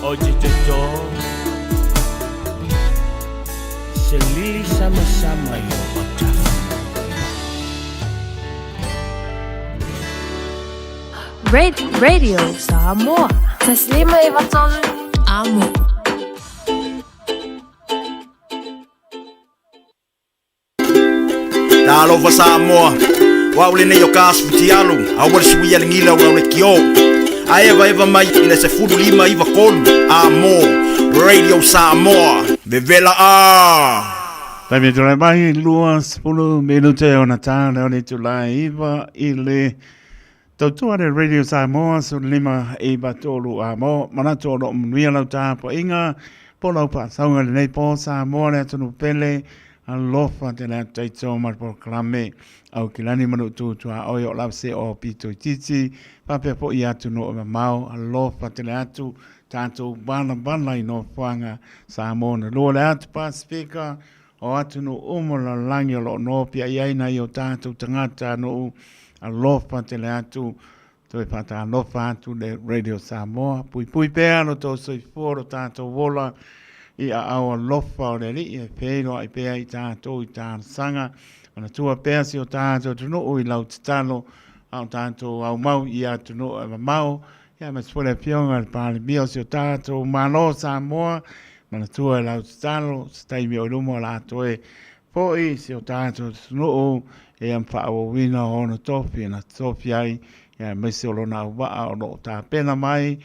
O te toto Se lili sama sama i o matafa. Radio Samoa. Taslima Ivatolu. Amo. Talofa Samoa, o au lenei o ka asu fitialu, a ua le sui a le gila o lau le kio. A eva eva mai i le 15 93 a mo Radio Samoa, vevela a! Taimi e tulai mai, 20 minute ona tā leo le tulai iwa i le tautua le Radio Samoa, 15 93 a mo, manatu o loo manuia lau tapuaiga, po lau faasauga i lenei po Samoa le atunuu pele, alofa tele atu taito ma le polokalame Aukilani ma lou tuaoi o lava se o pito itiiti faapea foi i atunuu e mamao, alofa tele atu tatou valavala i nofoaga Samoa na lua le atu Pasifika o atunuu uma o le lalolagi o lo o nopiai ai nai o tatou tagatanuu, alofa tele atu toe faatalofa atu le Radio Samoa. Puipui pea lo tou soifua lo tatou ola i aao alofa o le Alii e feiloai pea i tatou i talosaga. Manatua pea si o tatou atunuu i lau tatalo a o tatou aumau i atunuu e mamao. Ia aemaise foi le Afioga i le Palemia o si o tatou Malo o Samoa. Manatua i lau tatalo se taimi o i luma o le a toe foi si o tatou atunuu ia ma faaauauina ona tofi na tofi ai, ia aemaise o lona auvaa o lo o tapena mai,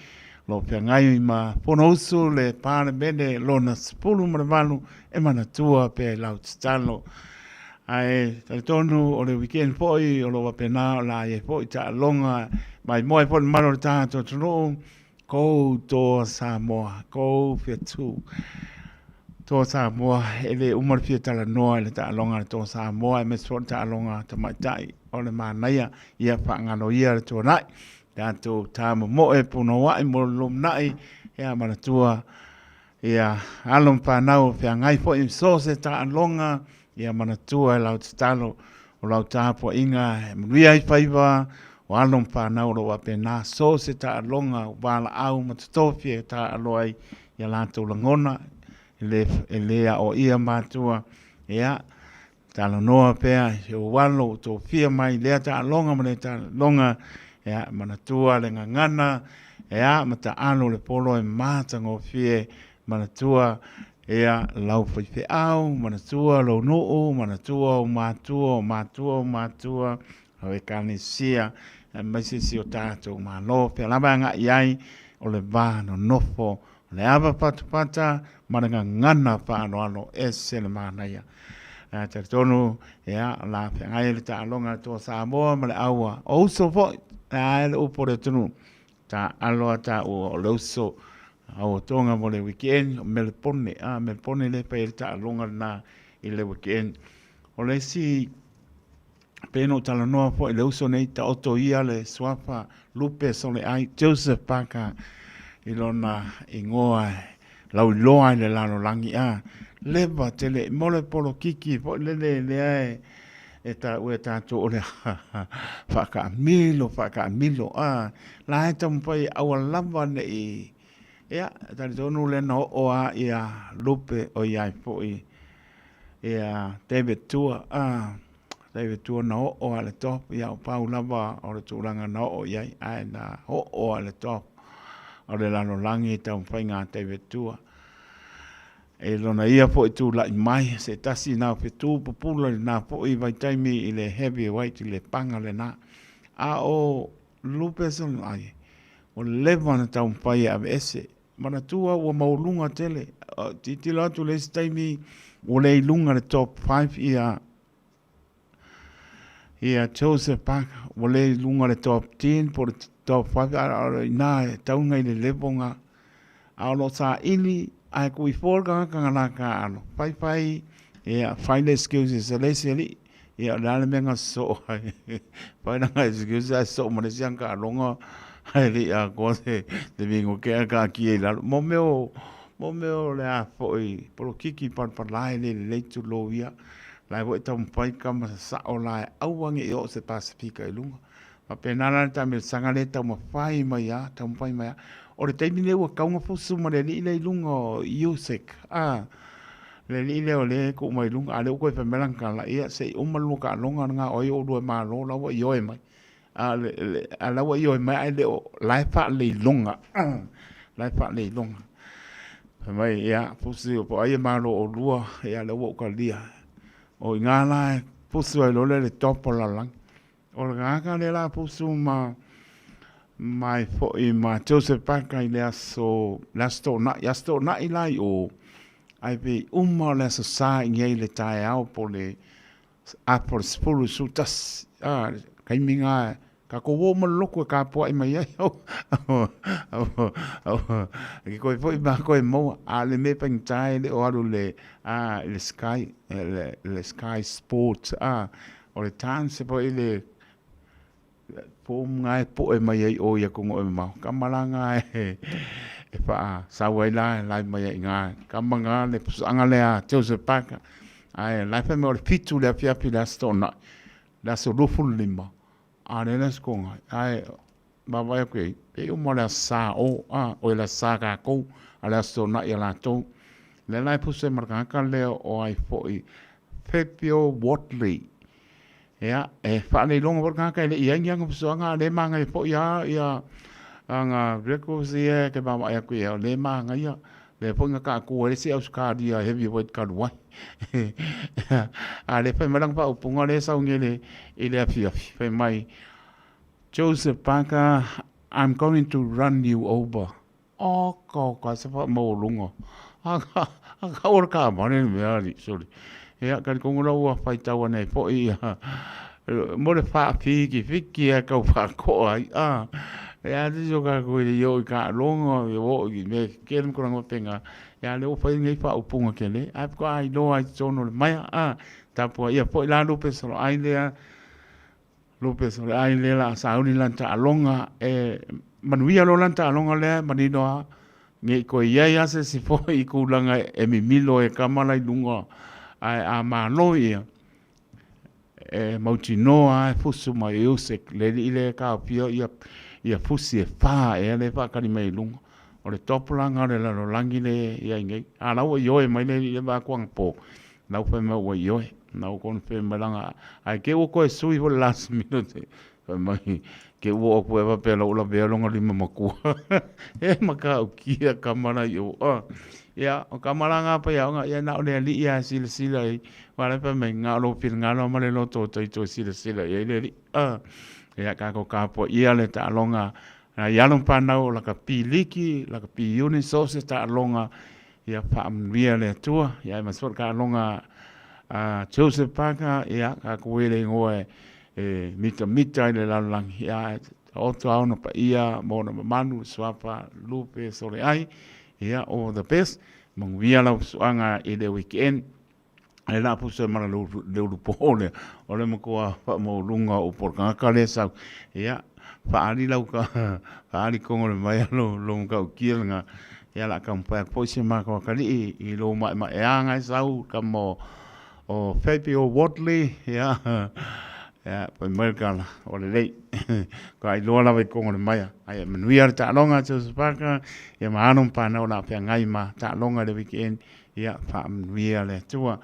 o lo o feagai ma Fonousu le Palemene lona 18 e manatua pea i lau tatalo. Ae talitonu o le weekend foi o lo o faapena o le a i ai foi taaloga maimoa ai foi le mamalu o le tatou atunuu, Kou toa Samoa, kou fetu. Toa Samoa, e le uma le fia talanoa i le taaloga a le Toa Samoa, aemaise foi le taaloga a tamaitai o le manaia, ia faagaloia le tuanai. Tatou tamomoe punouai mo le lumanai, ia manatua ia alo ma fanau o feagai foi i so o se taaloga, ia manatua e lau tatalo o lau tapuaiga e manuia ai faiva o alo ma fanau o lo o faapena so o se taaloga o valaau ma totofi e taaalo ai ia latou lagona e le, e le aoaia matua ia talanoa pea i ou alo ua tofia mai lea taaloga ma lea taaloga ia manatua le gagana ia ma taalo le polo e matagofie manatua ia lau faifeau manatua lou nuu manatua ou matua o matua o matua lau ekalesia aemaise si o tatou Malo pea lava e agai ai o le va nonofo O le ava patapata ma le gagana faaaloalo ese le manaia. Ae talitonu, ia, o la feagai le taaloga a le Toa Samoa ma le aua. O uso foi, ae le upu o le atunuu. Taalo a taua o le uso. Aua tonga mo le weekend, o Melepone, a Melepone le fai ai le taaloga lena i le weekend. O le isi pei ona ou talanoa foi i le uso nei, taoto ia le suafa Lupe Soleai Joseph Parker i lona igoa e lauiloa i le lalolagi a leva tele mo le polokiki foi lele lea e e taua e tatou o le faakaamilo faakaamilo a la e taumafai e aua lava ne i ia talitonu lea na oo a ia Lupe o i ai foi ia David Tua a David Tua na oo a le top ia o pau lava o le tulaga na oo i ai ae na oo a le top o le lalolagi taumafaiga a David Tua. I lona ia foi tula'i mai, se tasi na o fetu pupula i lena foi vaitaimi i le heavyweight i le paga lena. A o Lupe Solo'ai, ua leva ona taumafai e aveese. Manatua ua maualuga tele. Tilotilo atu i le isi taimi ua le i luga le top 5 ia ia Joseph Parker, ua le i luga le top 10 po o le top 5, a o ina e tauga i le level ga. A o lo o saili ae kuifo le tagata na la taaalo, faifai, ia, fai le excuses a le isi alii, ia o le a le mea na sosoo ai, fai lana excuse ae sosoo ma le isi ana taaloga ae le i atoa se minute ae taatia i lalo. Mo mea o, mo mea o le a foi, polokiki palapala e le lelei tulou ia. La e foi e taumafai tama sasao la e aua ne i oo se Pasefika i luga. Faapena la le taamilosaga lea e taumafai mai lava, taumafai mai lava. O le taimi lenei ua tatau ona fusu ma le alii lea i luga o Usyk, a, le alii lea o lea e tuu mai i luga, a o lea ua toe fai mai lana tala, ia se i uma le lua taaloga lena o ai o oulua e malo, la ua ioe mai. A o le, a la ua ioe mai ae le o, la e faaleiloga, la e faaleiloga. Fai mai, ia, fusu po o ai e malo o oulua, ia lea ua ou talia. O i ina la e fusu ai loa lea i le top o le lalolagi. O le tagata lea la pusu ma mai foi ma Joseph Parker i le aso, le Aso Toonai, Aso Toonai la i o, ae pei uma o le Aso Sa i ai le taeao po le apo le 10 11, a, taimi na tatou o ma le lotu e tapuai mai ai, ke koe foi ma koe maua, a o le mea faigata e le o alu le, a, le Sky, le Sky Sports, a, O le chance foi le form nga e poe mai ai o ia kongo e mamao. Kama la nga e e wha sau ai la e lai mai ai nga. Kama nga le pusaanga le a Joseph Parker. Ae lai whai me o le fitu le afi afi le aso to'ona'i. Le aso 25. A le le skonga. Ae vaavaai atu i ai, pei uma o le Aso Sa o, a, oi le Aso Sa tatou, a le Aso Toonai a latou. Lea la e pusa ai ma le tagata lea o ai foi, Fabio Wardley. Ia, e faaleiloga foi le tagata e le i i ai ni ana pusoaga, a o lea e manaia foi lava ia ana records ia e te vaavaai atu i ai, o lea e manaia. Lea foi na taatua ai le isi Ausetalia heavyweight talu ai. A o lea e fai mai lana faaupuga lea e sau nei i le afiafi, fai mai, Joseph Parker, I'm going to run you over. Oka oka, se whaamaualunga. Aka, aka ora ka mare le mea ali, sorry. Ia, kari kongo la ua whaitau anei po i, ia, mo le whaafiki fiki a kau whaakoa ai, a, e a te so ka koe le io i ka longa, i o i me ke le mkona penga, ia le o whai ngei whaupunga ke le, a piko ai loa ai tono le maia, a, tapua ia po i la lupe solo ai lea, Lopez o le ai lea la sauni lana taaloga e manuia loa lana taaloga lea manino a nei koe iai a se isi foi i kulaga e mimilo e kama la i luga ae a malo ia e mautinoa a e fusu mai e Usyk le alii lea e kaofia ia ia fusi e fa ea lea e faakali mai i luga o le top laga o le lalolagi le iai nei a la ua ioe mai le alii lea vakuaga po Nau fai mai ua ioe. Nau kona fai mai langa, ai ke ua koe sui for last minute. Fai mai, ke ua oku e wapea lau la vea longa lima makua. E maka au kia kamara i o. Ia, o kamara ngā pai au ngā, ia na o le ali ia sila sila i. Wala fai mai, ngā lo pil ngā lo male lo tō toi toi sila sila i le ali. Ia, kā ko kāpua ia le taaloga. Nā i alo whanau o laka piliki, laka pi uni, so se taaloga. Ia faamanuia le Atua, ia e matua ka aloga a Joseph Parker, ia ka koe le ingoa e, e mitamita i le lalolagi, ia e oto a ona paia ma ona mamalu, suafa, lupe, sole ai, ia all the best, manuia lau fesoaga i le weekend, e la pusa ma le le ulu po lea, o le matua faamaualuga o upu o le tagata lea e sau, ia, faaali lau ka, faaali kongo le mai a lou, lou matautia lena, ia o le a taumafai atu foi si o matou atalii i lou maemaeaga e sau, tama o, o Fabio Wardley, ia, ia, fai mai le tala, ua lelei, ka iloa lava i kongo le maia, ae manuia le taaloga Joseph Parker, ia ma alo ma fanau o le a feagai ma taaloga i le weekend, Ia, faamanuia le Atua,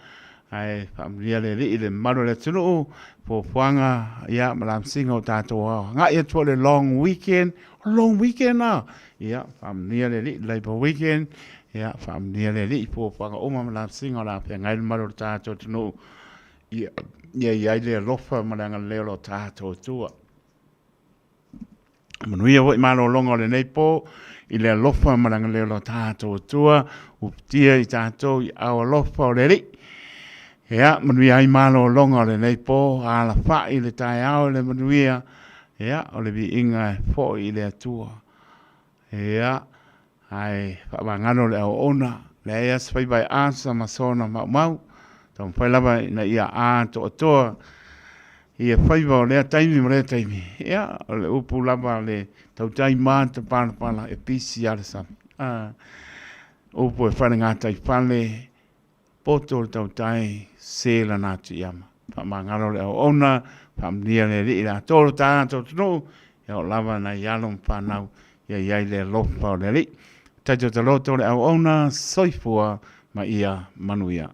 ae faamanuia le Alii i le mamalu o le atunuu, fuafuaga, ia, ma lamasiga o tatou agai atu o le long weekend, long weekend a! Ia, faamanuia le Alii, Labour weekend, Ia, faamanuia le Alii i fuafuaga uma ma lavasiga o le a feagai le mamalu o le tatou atunuu, ia, ia i ai le alofa ma le agalelei o lo tatou Atua. Manuia foi malologa o lenei po i le alofa ma le agalelei o lo tatou Atua, uputia i tatou i ao alofa o le Alii. Ia, manuia ai malologa o lenei po, alafai le taeao i le manuia, ia, o le viiga e foi i le Atua. Ia, ae faamagalo le auauna, leai lava se faiva e asa ma sona maumau, taumafai lava ina ia atoatoa ia faiva o lea taimi ma lea taimi. Ia, o le upu lava a le tautai matapalapala, e pisi lava le sami. A, upu e falegataifale, Poto le tautai, se lana atu i ama. Faamagalo le auauna, faamanuia le Alii i le atoa o lo tatou atunuu, ia oo lava nai alo ma fanau ia i ai le alofa o le Alii. Taito taloto le auauna, soifua ma ia manuia.